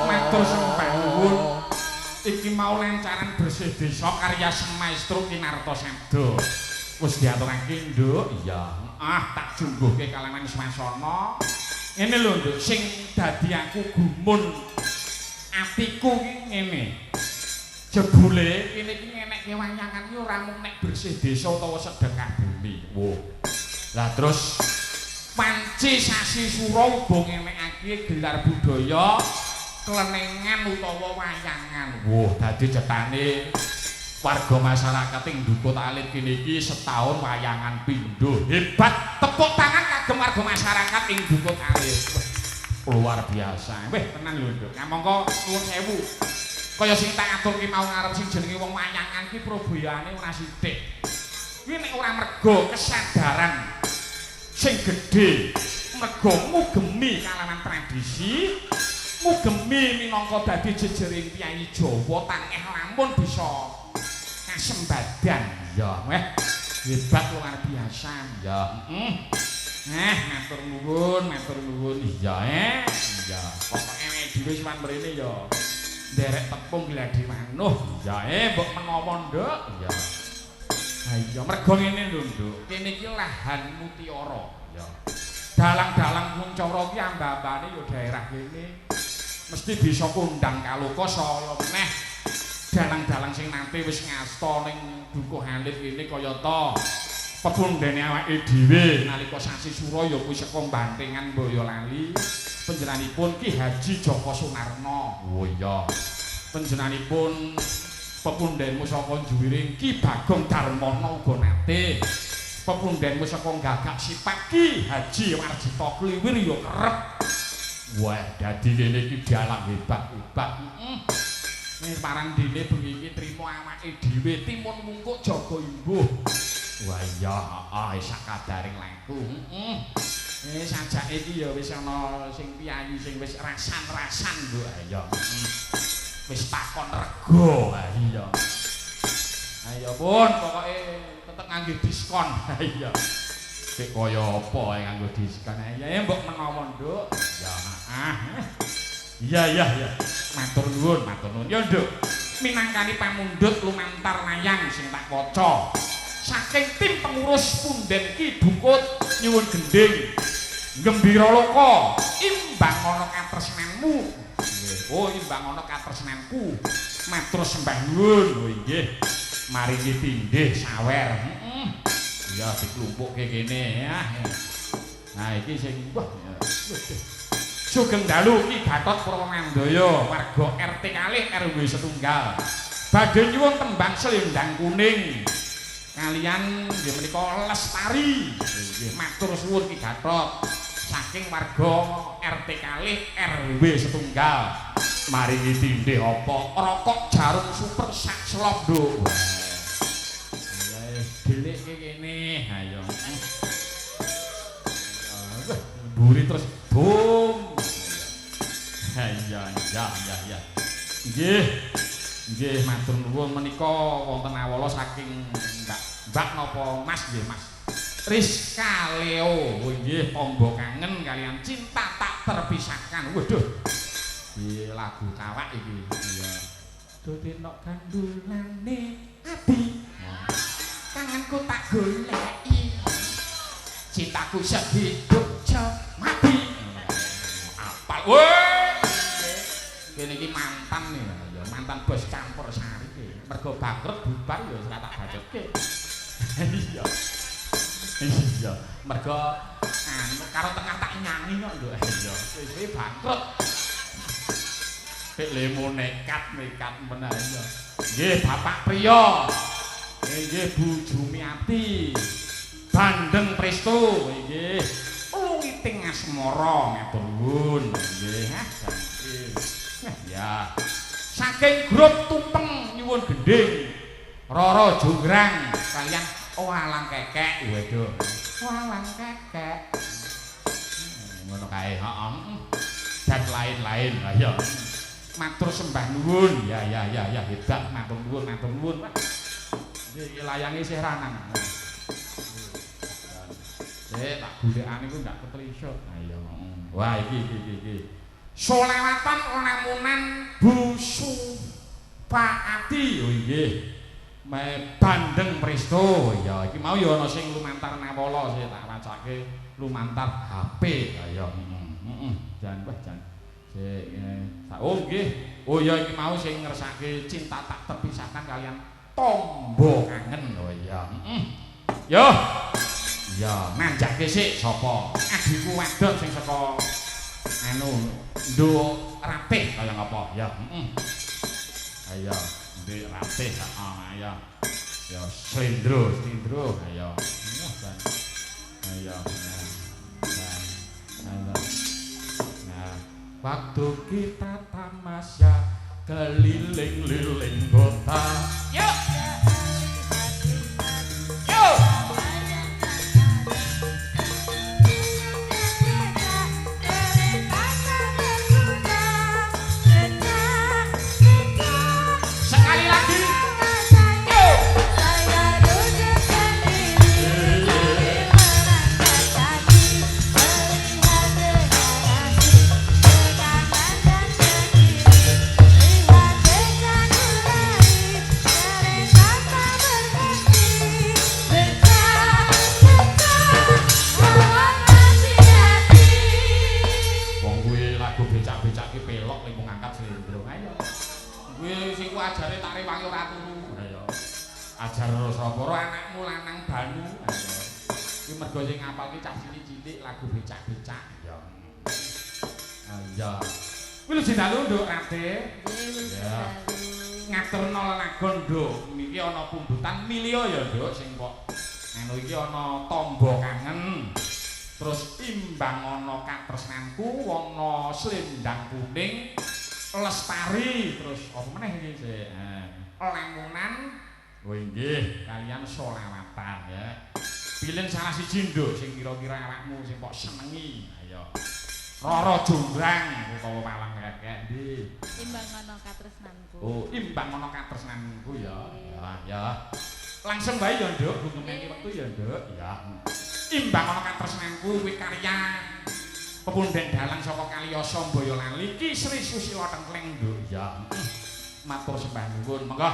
Matur sembah nuwun. Iki mau lancaran bersih desa karya Semaestro Kinarto Sabdo. Wis diaturake, Nduk. Iya. Ah, tak jungguhke kalawan swasana. Ngene lho, Nduk, sing dadi aku gumun atiku ki ngene. Jebule kene iki ngenekke wayangan ki ora mung nek bersih desa utawa sedekah bumi. Wah. Lah terus panci sasi sura uga ngenekake gelar budaya klenengan utawa wayangan. Wah, dadi cetane warga masyarakat ing Dukuh Alit kene iki setahun wayangan pindho. Hebat, tepuk tangan kagem warga masyarakat ing Dukuh Alit. Luar biasa. Weh, tenan lho, Nduk. Kamangka nuwun sewu. Kaya sing tak aturke mau ngarep sing jenenge wong wayangan ki proboyane ora sithik. Kuwi nek ora mergo kesadaran sing gedhe, mergo mugemi kalawan tradisi, mugemi minangka dadi jejering piyayi Jawa tangeh lamun bisa kasembadan. Ya, weh, hebat luar biasa. Ya, heeh. Matur nuwun, matur nuwun. Iya, Iya, pokoke awake dhewe sowan mrene ya nderek tepung gladi wanuh. Iya, mbok menawa, Nduk. Iya. Ha iya, mergo ngene lho, Nduk. Kene iki lahan mutiara. Ya. Dalang-dalang kuncara ki amba-ambane ya daerah kene. Mesti bisa kondang kaloka saya meneh dalang-dalang sing nate wis ngasta ning Dukuh Alit kene kayata pepundhene awake dhewe nalika sasi sura ya kuwi saka Bantengan Boyolali panjenenganipun Ki Haji Joko Sunarno. Oh iya. Panjenenganipun pepundhenmu saka Juwiring Ki Bagong Darmono uga nate. Pepundhenmu saka Gagak Sipak Ki Haji Warjito Kliwir ya kerep. Wah, dadi kene iki dalang hebat-hebat. Heeh. Parang dene bengi iki trimo awake dhewe timun mungkuk jaga imbuh. Wah iya, heeh, sakadaring laku. Heeh. Sajake iki ya wis ana sing piyayi sing wis rasan-rasan, Nduk. Ayo. Wis takon rego. Ha iya. Ayo pun pokoke tetep ngangge diskon. Ha iya. Sik kaya apa ae nganggo diskon. Ya mbok menawa, Nduk. Ya, ah. Iya, iya, iya. Matur nuwun, matur nuwun. Ya, Nduk. Minangkani pamundhut lumantar layang sing tak waca. Saking tim pengurus punden Ki Dukut nyuwun gendhing Gembira Loka, imbang ana katresnanmu. Nggih. Oh, imbang ana katresnanku. Matur sembah nuwun. Oh, nggih. Maringi tindih sawer. Heeh. Ya diklumpukke kene ya. Nah iki sing wah. Sugeng dalu Ki Gatot Purwamandaya warga RT kalih RW setunggal. Badhe nyuwun tembang selendang kuning. Kalian nggih menika lestari. Nggih matur suwun Ki Gatot saking warga RT kalih RW setunggal. Maringi tindih apa rokok jarum super sak selop, Nduk. Delikke kene, ayo. Mburi terus bo. Iya, iya, iya, iya. Nggih. Nggih, matur nuwun menika wonten awala saking Mbak Mbak napa Mas nggih, Mas. Rizka Leo. Oh nggih, tombo kangen kalian cinta tak terpisahkan. Waduh. Iki lagu kawak iki. Iya. Dodenok gandulane ati. Kangenku tak goleki. Cintaku sehidup semati. Apal. Woi. Kene iki mantan nih, ya mantan bos campur sari iki. Mergo bangkrut bubar ya ora tak bacotke. Iya. Iya, mergo anu karo tengah tak nyanyi kok lho. Iya, suwe-suwe bangkrut. Pek lemo nekat-nekat meneh iya. Nggih, Bapak Priyo. Nggih, Bu Jumiati. Bandeng Presto nggih. Lungiting asmara matur nuwun. Nggih, ha. Ya. Saking grup Tumpeng nyuwun gendhing Roro Jonggrang kalian Walang Kekek. Waduh. Walang Kekek. Ngono kae, heeh. Dan lain-lain. Lah ya. Matur sembah nuwun. Ya ya ya ya hebat matur nuwun, matur nuwun. Nggih, layange isih ranang. Tak golekane ku ndak ketlisut. Ayo. Wah, iki iki iki iki. Solewatan lamunan Bu Supaati. Oh nggih. Me Bandeng Presto. Ya iki mau ya ana sing lumantar nawala sing tak wacake lumantar HP. Ayo. Heeh. Jan wah jan. Sik oh nggih. Oh ya iki mau sing ngersake cinta tak terpisahkan kalian tombo kangen. Oh iya. Heeh. Yo. Ya, nanjake sik sapa? Adhiku wadon sing saka anu nduk Ratih kaya ngapa? Ya, heeh. Ayo, nduk Ratih, heeh, ayo. Ya, slendro, slendro, ayo. Ayo. Nah, waktu kita tamasya keliling-liling kota. Yuk. Yuk. Lagu becak-becak ya. Iya. Kuwi lho dalu Nduk Ratih. Nggih. Ngaturno lelagon Nduk. Niki ana pundhutan milio ya Nduk sing kok anu iki ana tombo kangen. Terus imbang ana katresnanku, ana slendang kuning, lestari, terus apa meneh iki sik? Lamunan. Oh nggih, kalian solawatan ya. Pilih salah siji Nduk sing kira-kira awakmu sing kok senengi. Ayo. Roro Jonggrang utawa Walang Kekek ndi? Imbang ana katresnanku. Oh, imbang ana katresnanku ya. Ya, ya. Langsung wae ya, Nduk, gungkumene wektu ya, Nduk. Ya. Imbang ana katresnanku kuwi karya pepunden dalang saka Kaliyoso Boyolali Ki Sri Susila Tengkleng, Nduk. Ya. Matur sembah nuwun. Monggo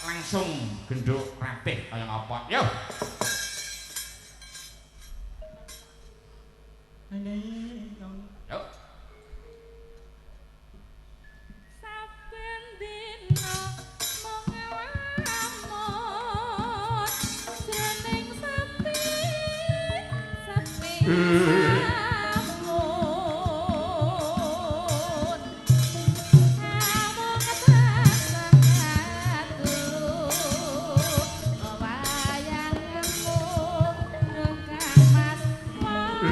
langsung genduk Ratih kaya ngapa. Yo. Yo. Saben dina mung ngelamun jroning sepi sepi lamun amung tresnatu wayangmu kang Mas. Ayo.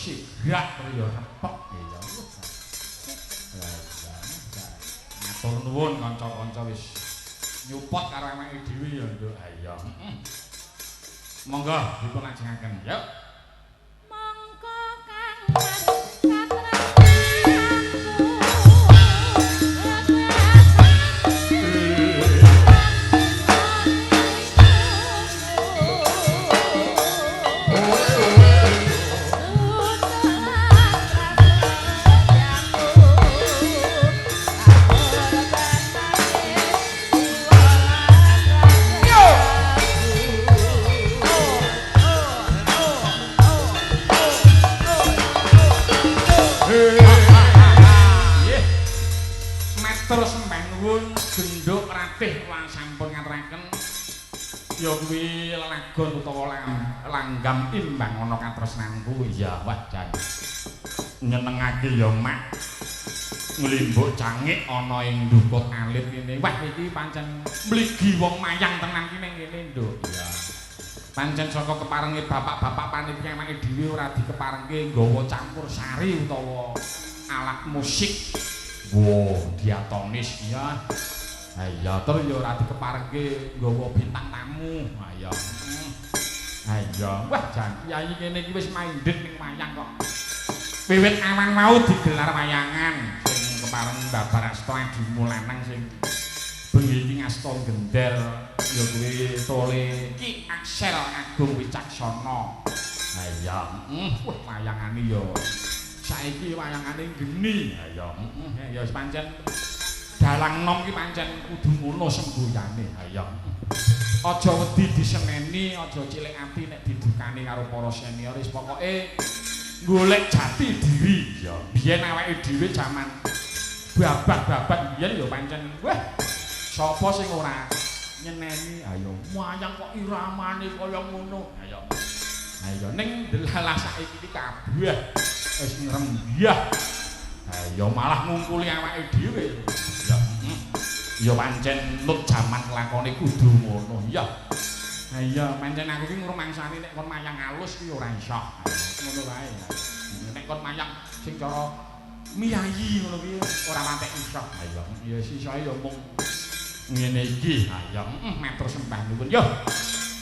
sigrak terus ya repek ya. Matur nuwun kanca-kanca wis nyupot karo awake dhewe ya, Nduk. Ayo. Monggo dipun lajengaken. Yuk. Monggo Kang Mas katresnanku. Nggih. Matur sembah nuwun genduk ratih lan sampun ngaturaken ya kuwi lelagon utawa langgam imbang ana katresnanku. Iya, wah jan. Nyenengake ya, Mak. Nglimbuk cangik ana ing ndukut alit kene. Wah iki pancen mligi wong mayang tenan ki ning kene, Nduk. Iya. Pancen saka keparenge bapak-bapak panitia awake dhewe ora dikeparengke nggawa campur sari utawa alat musik. Wow, diatonis ya. Ha iya, terus ya ora dikeparengke nggawa bintang tamu. Ha iya. Ha iya, wah jan kiai kene iki wis minded ning wayang kok. Wiwit awan mau digelar wayangan sing kepareng babar asta adimu lanang sing bengi iki ngasta gendel ya kuwi tole Ki Aksel Agung Wicaksana. Ha iya, wah wayangane ya saiki wayangane geni. Ha iya, ya wis pancen dalang nom ki pancen kudu ngono semboyane. Ha iya. Aja wedi diseneni, aja cilik ati nek didukani karo para senior, wis pokoke golek jati diri. Ya, biyen awake dhewe jaman babak-babak biyen ya pancen wah sapa sing ora nyeneni. Ayo wayang kok iramane kaya ngono. Ayo. Ayo ning delalah saiki iki kabeh wis ngrembyah. Ayo malah ngungkuli awake dhewe. Ya, ya pancen nut jaman lakone kudu ngono. Ya. Ha iya, pancen aku ki ngrumangsani nek kon mayang alus ki ora iso. Ngono wae. Nek kon mayang sing cara miyayi ngono ki ora patek iso. Ha iya, ya sisoke ya mung ngene iki. Ha iya, matur sembah nuwun. Yo.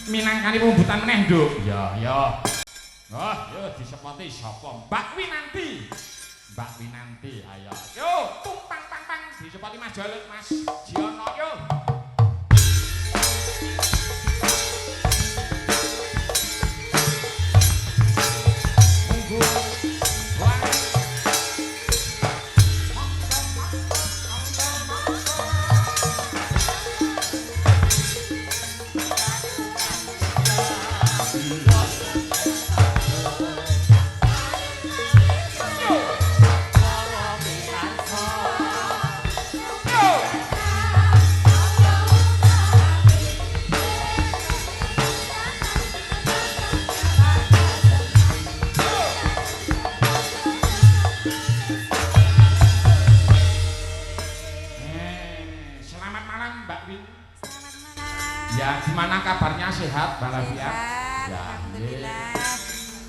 Minangkani pembutan meneh, Nduk. Ya, ya. Oh, yo disepoti sapa? Mbak Winanti. Mbak Winanti, ayo. Yo, tumpang pang pang disepoti Mas Jaluk, Mas Jiono yo. Selamat malam Mbak Win. Selamat malam. Ya, gimana kabarnya, sehat walafiat? Sehat, Ya, alhamdulillah.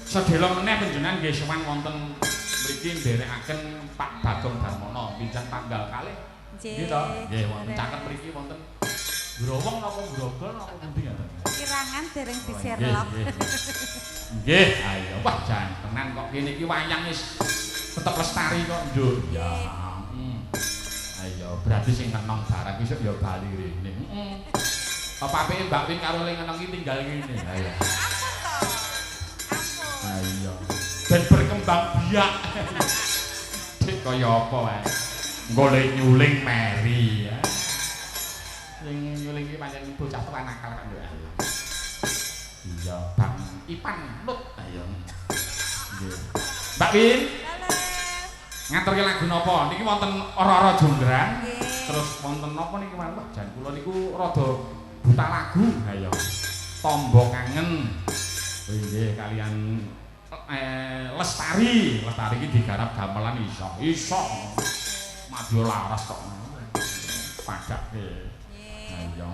Sedhela meneh panjenengan nggih sowan wonten mriki nderekaken Pak Bagong Darmono pinjang tanggal kalih. Nggih. Nggih to? Nggih, wonten caket mriki wonten Growong napa Grogol napa pundi ngaten? Kirangan dereng Oh, diserlok. nggih, nggih. Ayo wah jan tenan kok kene iki wayang wis tetep lestari kok, Nduk. Ya. Ayo, berarti sing ngenong barang isuk ya bali rene. Heeh. Apa apike Mbak Win karo le ngenong iki tinggal ngene. Ayo. Ampun to. Ampun. Ayo. Ben berkembang biak. Dik kaya apa wae. Golek nyuling meri ya. Sing nyuling iki pancen bocah tuwa nakal kan yo. Iya, Bang Ipan Nut. Ayo. Nggih. Mbak Win, ngaturke lagu napa? Niki wonten ora-ora jonggrang. Nggih. Terus wonten napa niki mawon? Wah, jan kula niku rada buta lagu. Ha iya. Tombo kangen. Oh nggih kalian Lestari. Lestari iki digarap gamelan iso. Iso. Madya laras kok. Padake. Nggih. Ha iya.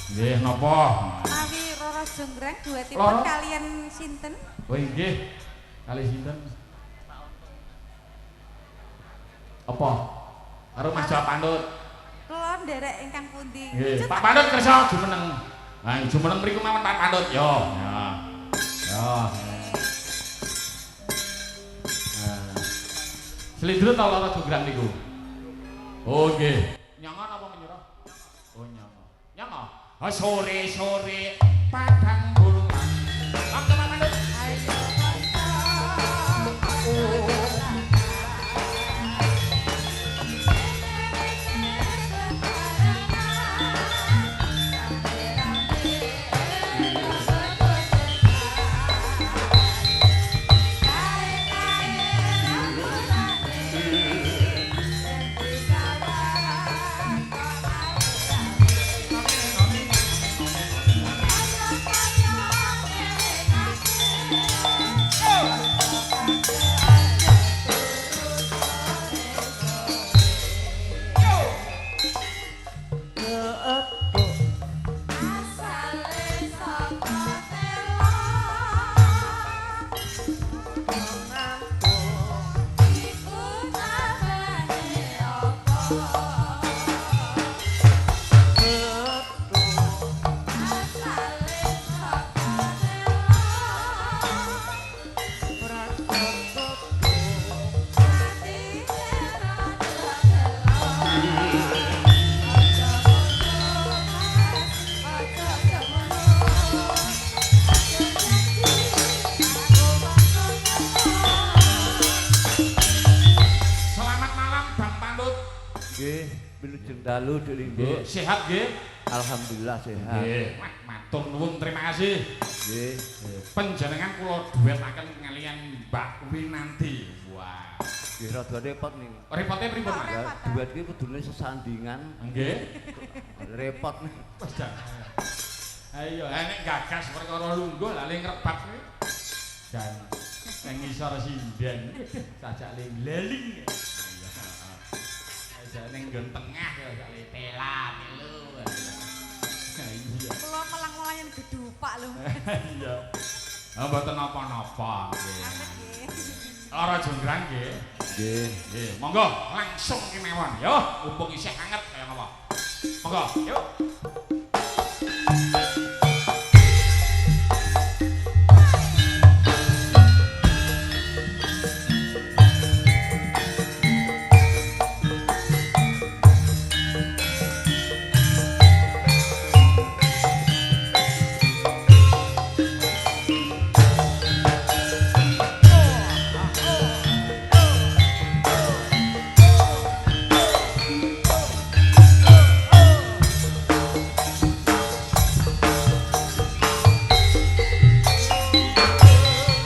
Nggih napa? Mawi Roro Jonggrang duetipun Loro. kalian sinten? Oh nggih. Kali sinten? Apa? Karo Mas Jawa Panut. Kula nderek ingkang pundi? Nggih, Pak Panut kersa jumeneng. Ha, jumeneng mriku mawon Pak Panut. Yo. Ya. Yo. Nah. Slendro ta lara jonggrang niku? Oh nggih. Nyanga napa menyerah? Oh nyanga. Nyanga. Ha sore-sore padang bulan. Monggo Pak Panut. Ayo Selamat malam Bang Panut. Nggih, wilujeng dalu Dik Linggo. Nggih, sehat nggih? Alhamdulillah sehat. Nggih. Wah, matur nuwun terima kasih. Nggih. Panjenengan kula duetaken kaliyan Mbak Winanti. Wah. Nggih rada repot niku. Repote pripun, Mas? Lah duet iki kudune sesandingan, Nggih. repot nih. Wis dah. Ayo, nek gagas perkara lungguh lha le ngrebak kuwi. Jan nang ngisor sinden sajak le leling. Iya, ning nggon tengah ya sak le tela telu. Iya. Kula melang-melangan gedupak lho. Iya. Ah mboten napa-napa nggih. Amit nggih. Lara jonggrang nggih. Nggih. Nggih, monggo langsung kemawon yo, mumpung isih anget kaya ngapa. Monggo, yuk.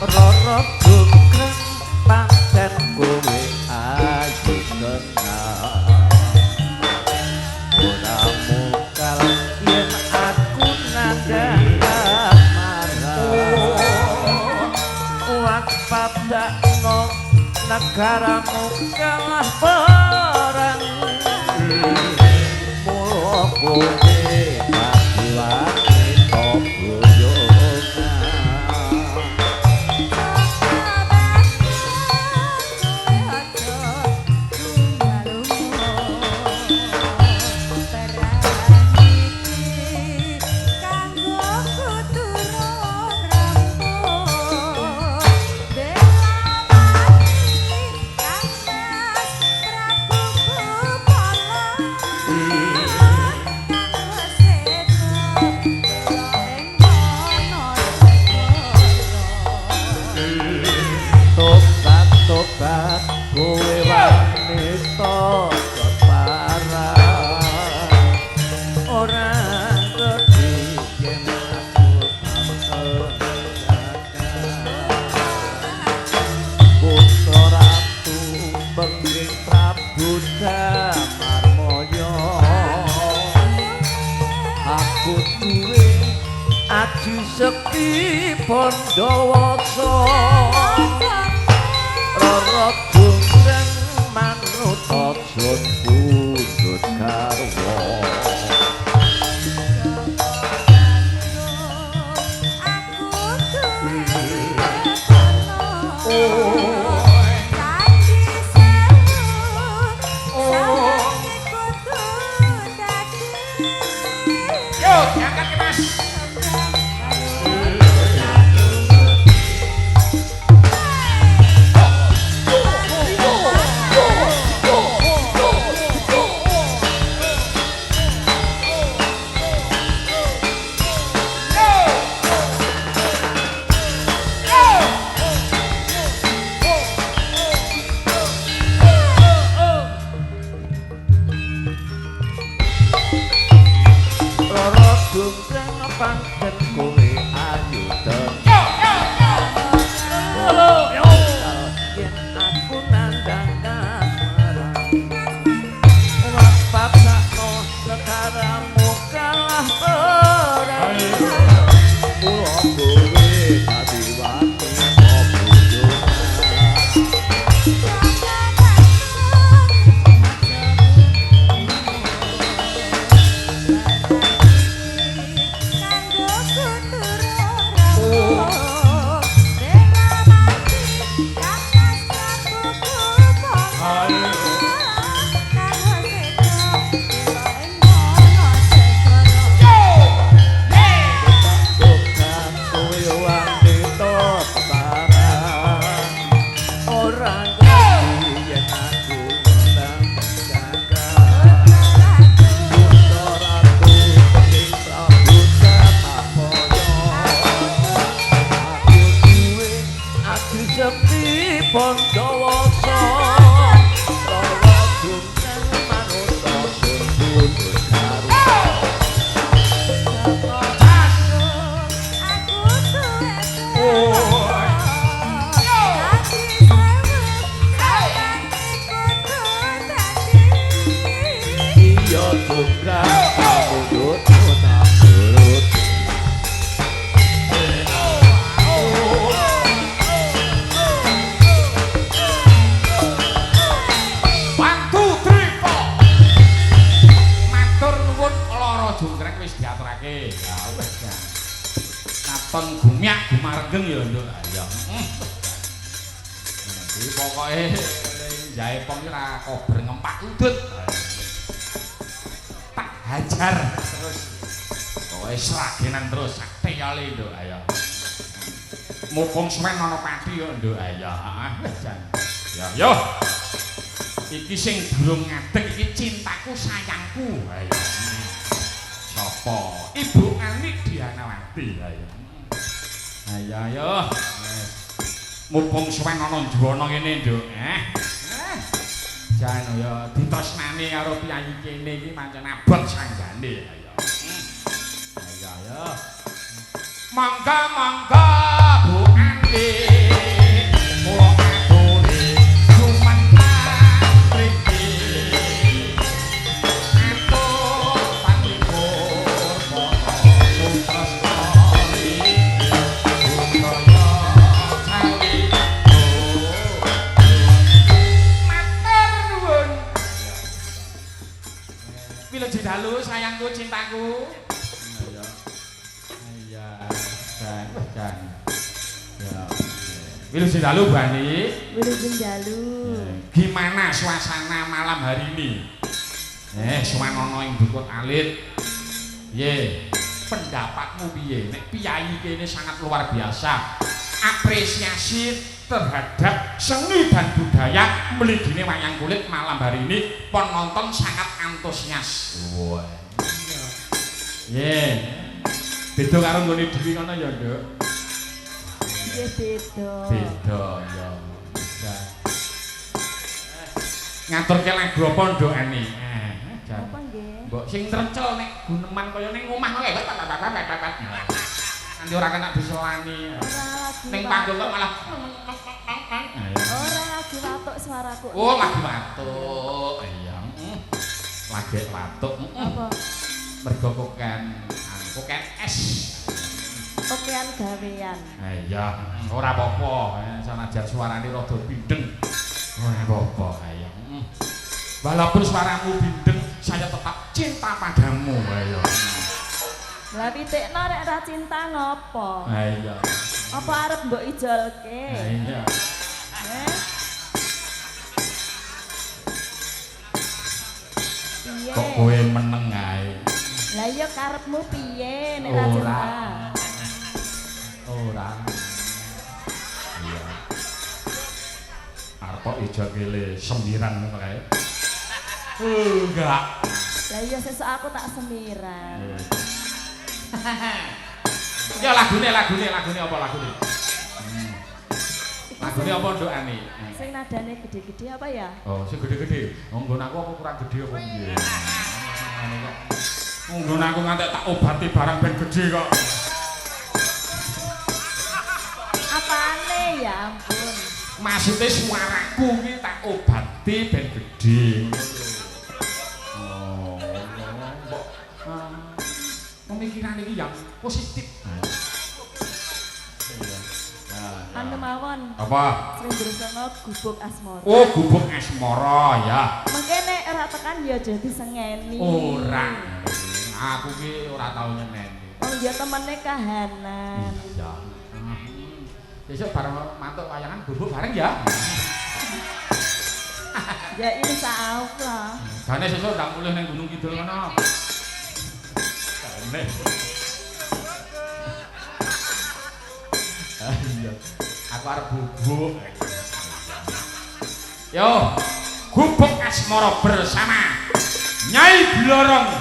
Rara jonggrang pancen kowe ayu tenan. Ora mokal yen aku nandhang marang. Waspadakno negaramu kalah perang. Mula kowe dadi wanita boyongan. Tobat tobat kowe wanita keparang. Ora ngerti yen aku putra ratu pengging Prabu Damarmaya. Aku duwe aji sekti Pandawasa. Rara jonggrang manut aja pundhut garwa. Aku nandang kasmaran Wapaksakno negaramu kalah perang. Mula kowe dadi wani apa. Kanggo kudu rawuh rela mati kang Mas Prabu Kumala kanggo sedo dewa ing ana segara. Bukan kowe wanita keparang. Ora ngerti yen aku nang jaga. Putra ratu ing Prabu Samapoyo. Aku duwe ati sekti Pandawasa. Rawa jungkang manut sun pundut garwa. Aku suwe dadi sewu sampe kudu dadi. Iya jungkang pundut turut. One, two, three, four. Matur nuwun Lara Jonggrang wis diaturake. Ya wis ya. Katon gumyak gumarenggeng ya, Nduk. Ya. Nanti pokoke jaipong iki ora kober ngempak udut. Tak hajar terus. Pokoke sragenan terus sakteyale, Nduk. Ayo. Mumpung suwen ana pati yo, Nduk. Ayo. Wis jan. Ya, yo. Iki sing durung ngadeg iki cintaku sayangku. Ayo. Sapa? Ibu Ani Dianawati. Ayo. Ayo ayo. Wes. Mumpung suwen ana juwana ngene, Nduk. Eh. Eh. Jan ya ditresnani karo piyayi kene iki pancen abot sanggane. Ayo. Ayo ayo. Mangga mangga Bu Ani. Kula aturi jumeneng mriki. Atur patlikur para sutresna iki. Budaya Jawi. Matur nuwun. Wilujeng dalu sayangku cintaku. Iya. Iya. Jan, jan. Ya. Wilujeng dalu Bu Ani. Wilujeng dalu. Gimana suasana malam hari ini? Suwanono ing Dukut Alit. Piye? Pendapatmu piye? Nek piyayi kene sangat luar biasa. Apresiasi terhadap seni dan budaya mligine wayang kulit malam hari ini penonton sangat antusias. Wah. Piye? Beda karo nggone dhewe ngono ya, Nduk? Nggih beda. Beda ya. Beda. Ngaturke lagu apa, Nduk Ani? Jan. Apa nggih? Mbok sing trecel nek guneman kaya ning omah kae. Nanti ora kena diselani. Ora lagi. Ning panggung kok malah. Ora lagi watuk suaraku. Oh, lagi watuk. Iya. Lagi watuk. Apa? Mergo koken anu koken es. Kokean gawean. Iya, ora apa-apa. Sanajan suarane rada bindeng. Ora apa-apa, ayo. Walaupun suaramu bindeng, saya tetap cinta padamu, ayo. Lah pitikno nek ora cinta ngopo? Ayo. Apa arep mbok ijolke? Iya. Eh? Piye? Kok kowe meneng ae? Lah iya karepmu piye nek ora Ora. cinta? Ora. Iya. Arep kok ijolke sembiran ngono kae. Enggak. Lah iya sesuk aku tak semiran. Ya lagune lagune lagune apa lagune? Lagune apa Nduk Ani? Sing nadane gede-gede apa ya? Oh, sing gede-gede. Oh, nggon aku apa kurang gede apa piye? Ngene kok. Nggon aku ngantek tak obati barang ben gede kok. Apane ya ampun. Maksude suaraku ki tak obati ben gedhe. Oh, mbok pemikiran iki yang positif. Iya. Anu mawon. Apa? Srindro Gubuk Asmara. Oh, Gubuk Asmara ya. Mengke nek ora tekan ya aja disengeni. Ora. Aku ki ora tau nyeneni. Oh iya temene kahanan. Iya. Besok bareng mantuk wayangan bubuk bareng ya. Ya insyaallah. Gane sesuk ndak mulih ning Gunung Kidul ngono. Gane. Iya. Aku arep bubuk. Yo, Gubuk Asmara bersama Nyai Blorong.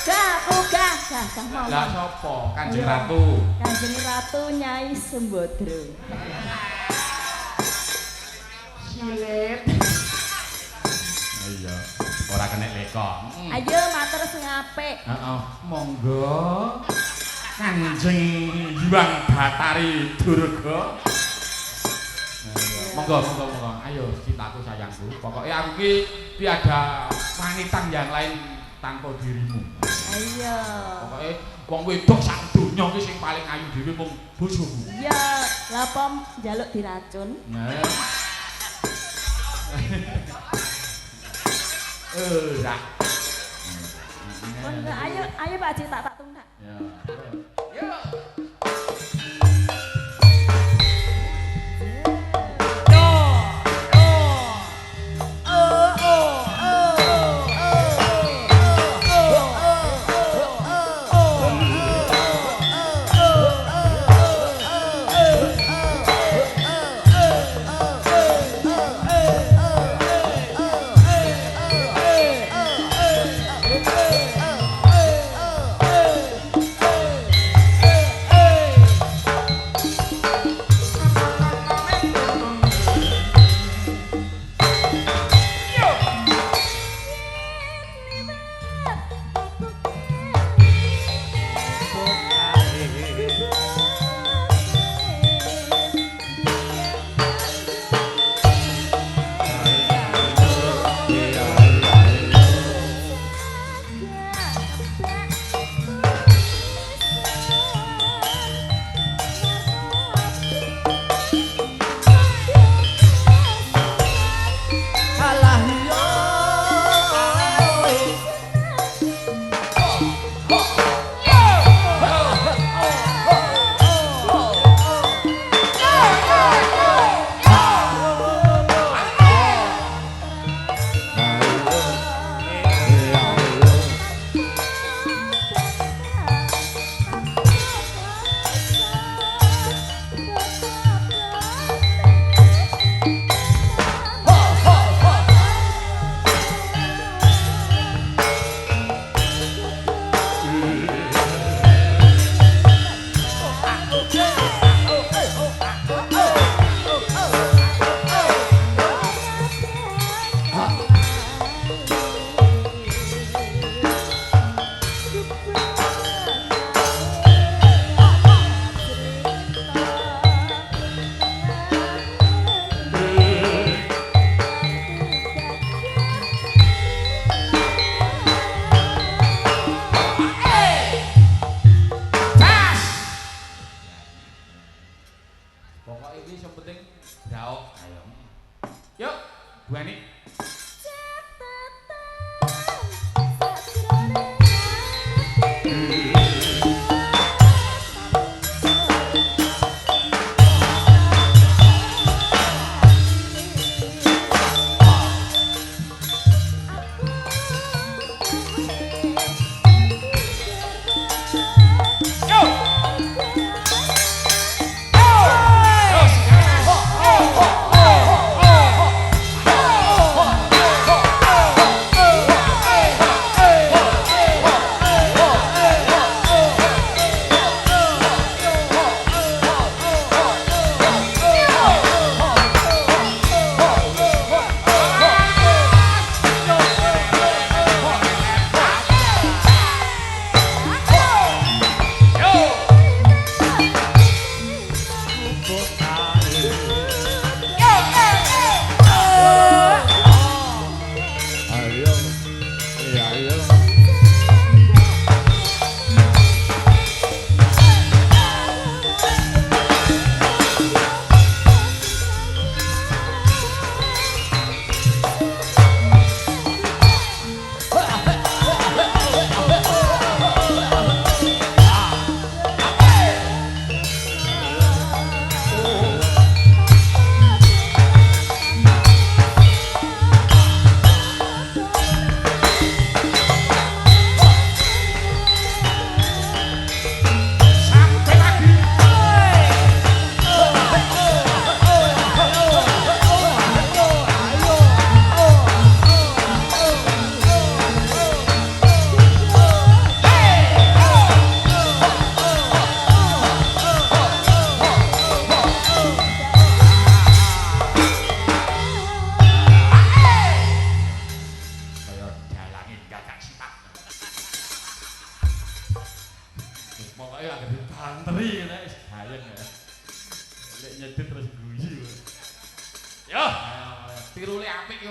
Gah, aku gah, gah, gah mau. Lah sapa? Kanjeng Ratu. Kanjeng Ratu Nyai Sembodro. Silit. Iya, ora kena leko. Ayo matur sing apik. Heeh, monggo. Kanjeng Hyang Batari Durga. Monggo, monggo, monggo. Ayo cintaku sayangku. Pokoknya aku ki tiada wanita yang lain tanpa dirimu. Ayo. Pokoke wong wedok sak donya ki sing paling ayu dhewe mung bojomu. Iya, lha apa njaluk diracun? Nah. Ora. Ayo, ayo Pak Haji tak tunggu. Ya. Yo.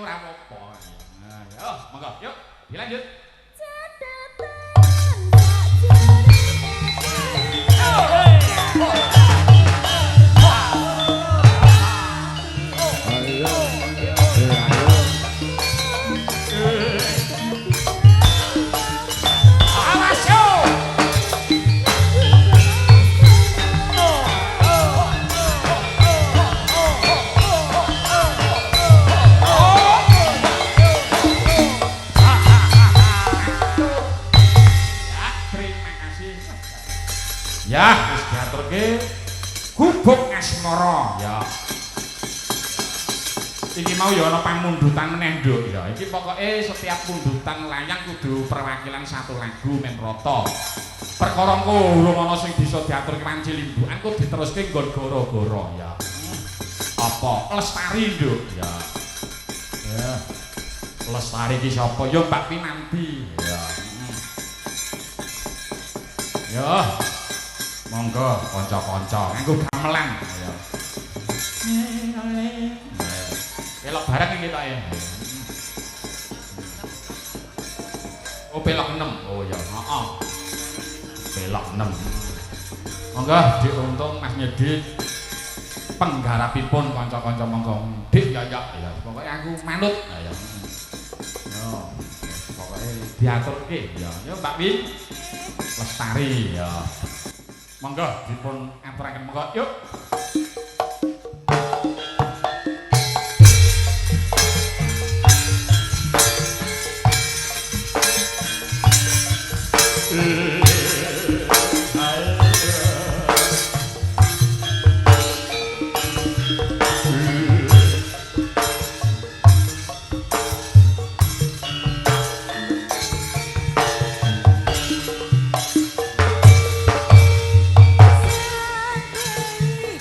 ora apa-apa. Nah, ya, monggo, yuk dilanjut. Catatan sak Ayo. Ayo. Awas yo. Ya, terima kasih. Ya, wis diaturke gubuk asmara. Ya. Iki mau ya ana pamundutan meneh, Nduk. Ya, iki pokoke setiap pundutan layang kudu perwakilan satu lagu men rata. Perkara engko urung ana sing bisa diaturke wanci limbukan kok diteruske nggon goro-goro ya. Apa? Lestari, Nduk. Ya. Ya. Lestari iki sapa? Ya Mbak Pinanti. Ya. Ya. Monggo kanca-kanca nganggo gamelan. Ya. Pelok bareng iki tok ya. Oh, pelok 6. Oh ya, heeh. Pelok 6. Monggo Dik Untung Mas Nyedit penggarapipun kanca-kanca monggo. Dik ya ya ya, pokoke aku manut. Ya ya. Yo, pokoke diaturke ya. Yo Mbak Win. Lestari ya. Monggo dipun aturaken monggo. Yuk. Sandei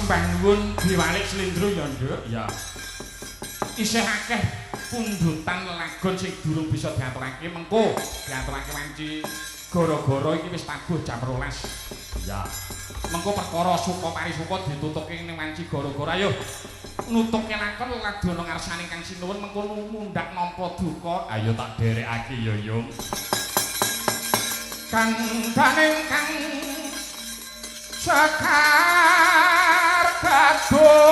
Sembah nuwun diwalik slendro ya, Nduk. Ya. Isih akeh pundutan lelagon sing durung bisa diaturake, mengko diaturake wanci gara-gara iki wis tabuh jam 12. Ya. Mengko perkara suka parisuka ditutuke ning wanci gara-gara. Ayo nutuke lakon ladana ngarsane Kang Sinuwun, mengko mundhak nampa duka. Ayo tak derekake ya, Yung. Kang daning kang sekar gadung.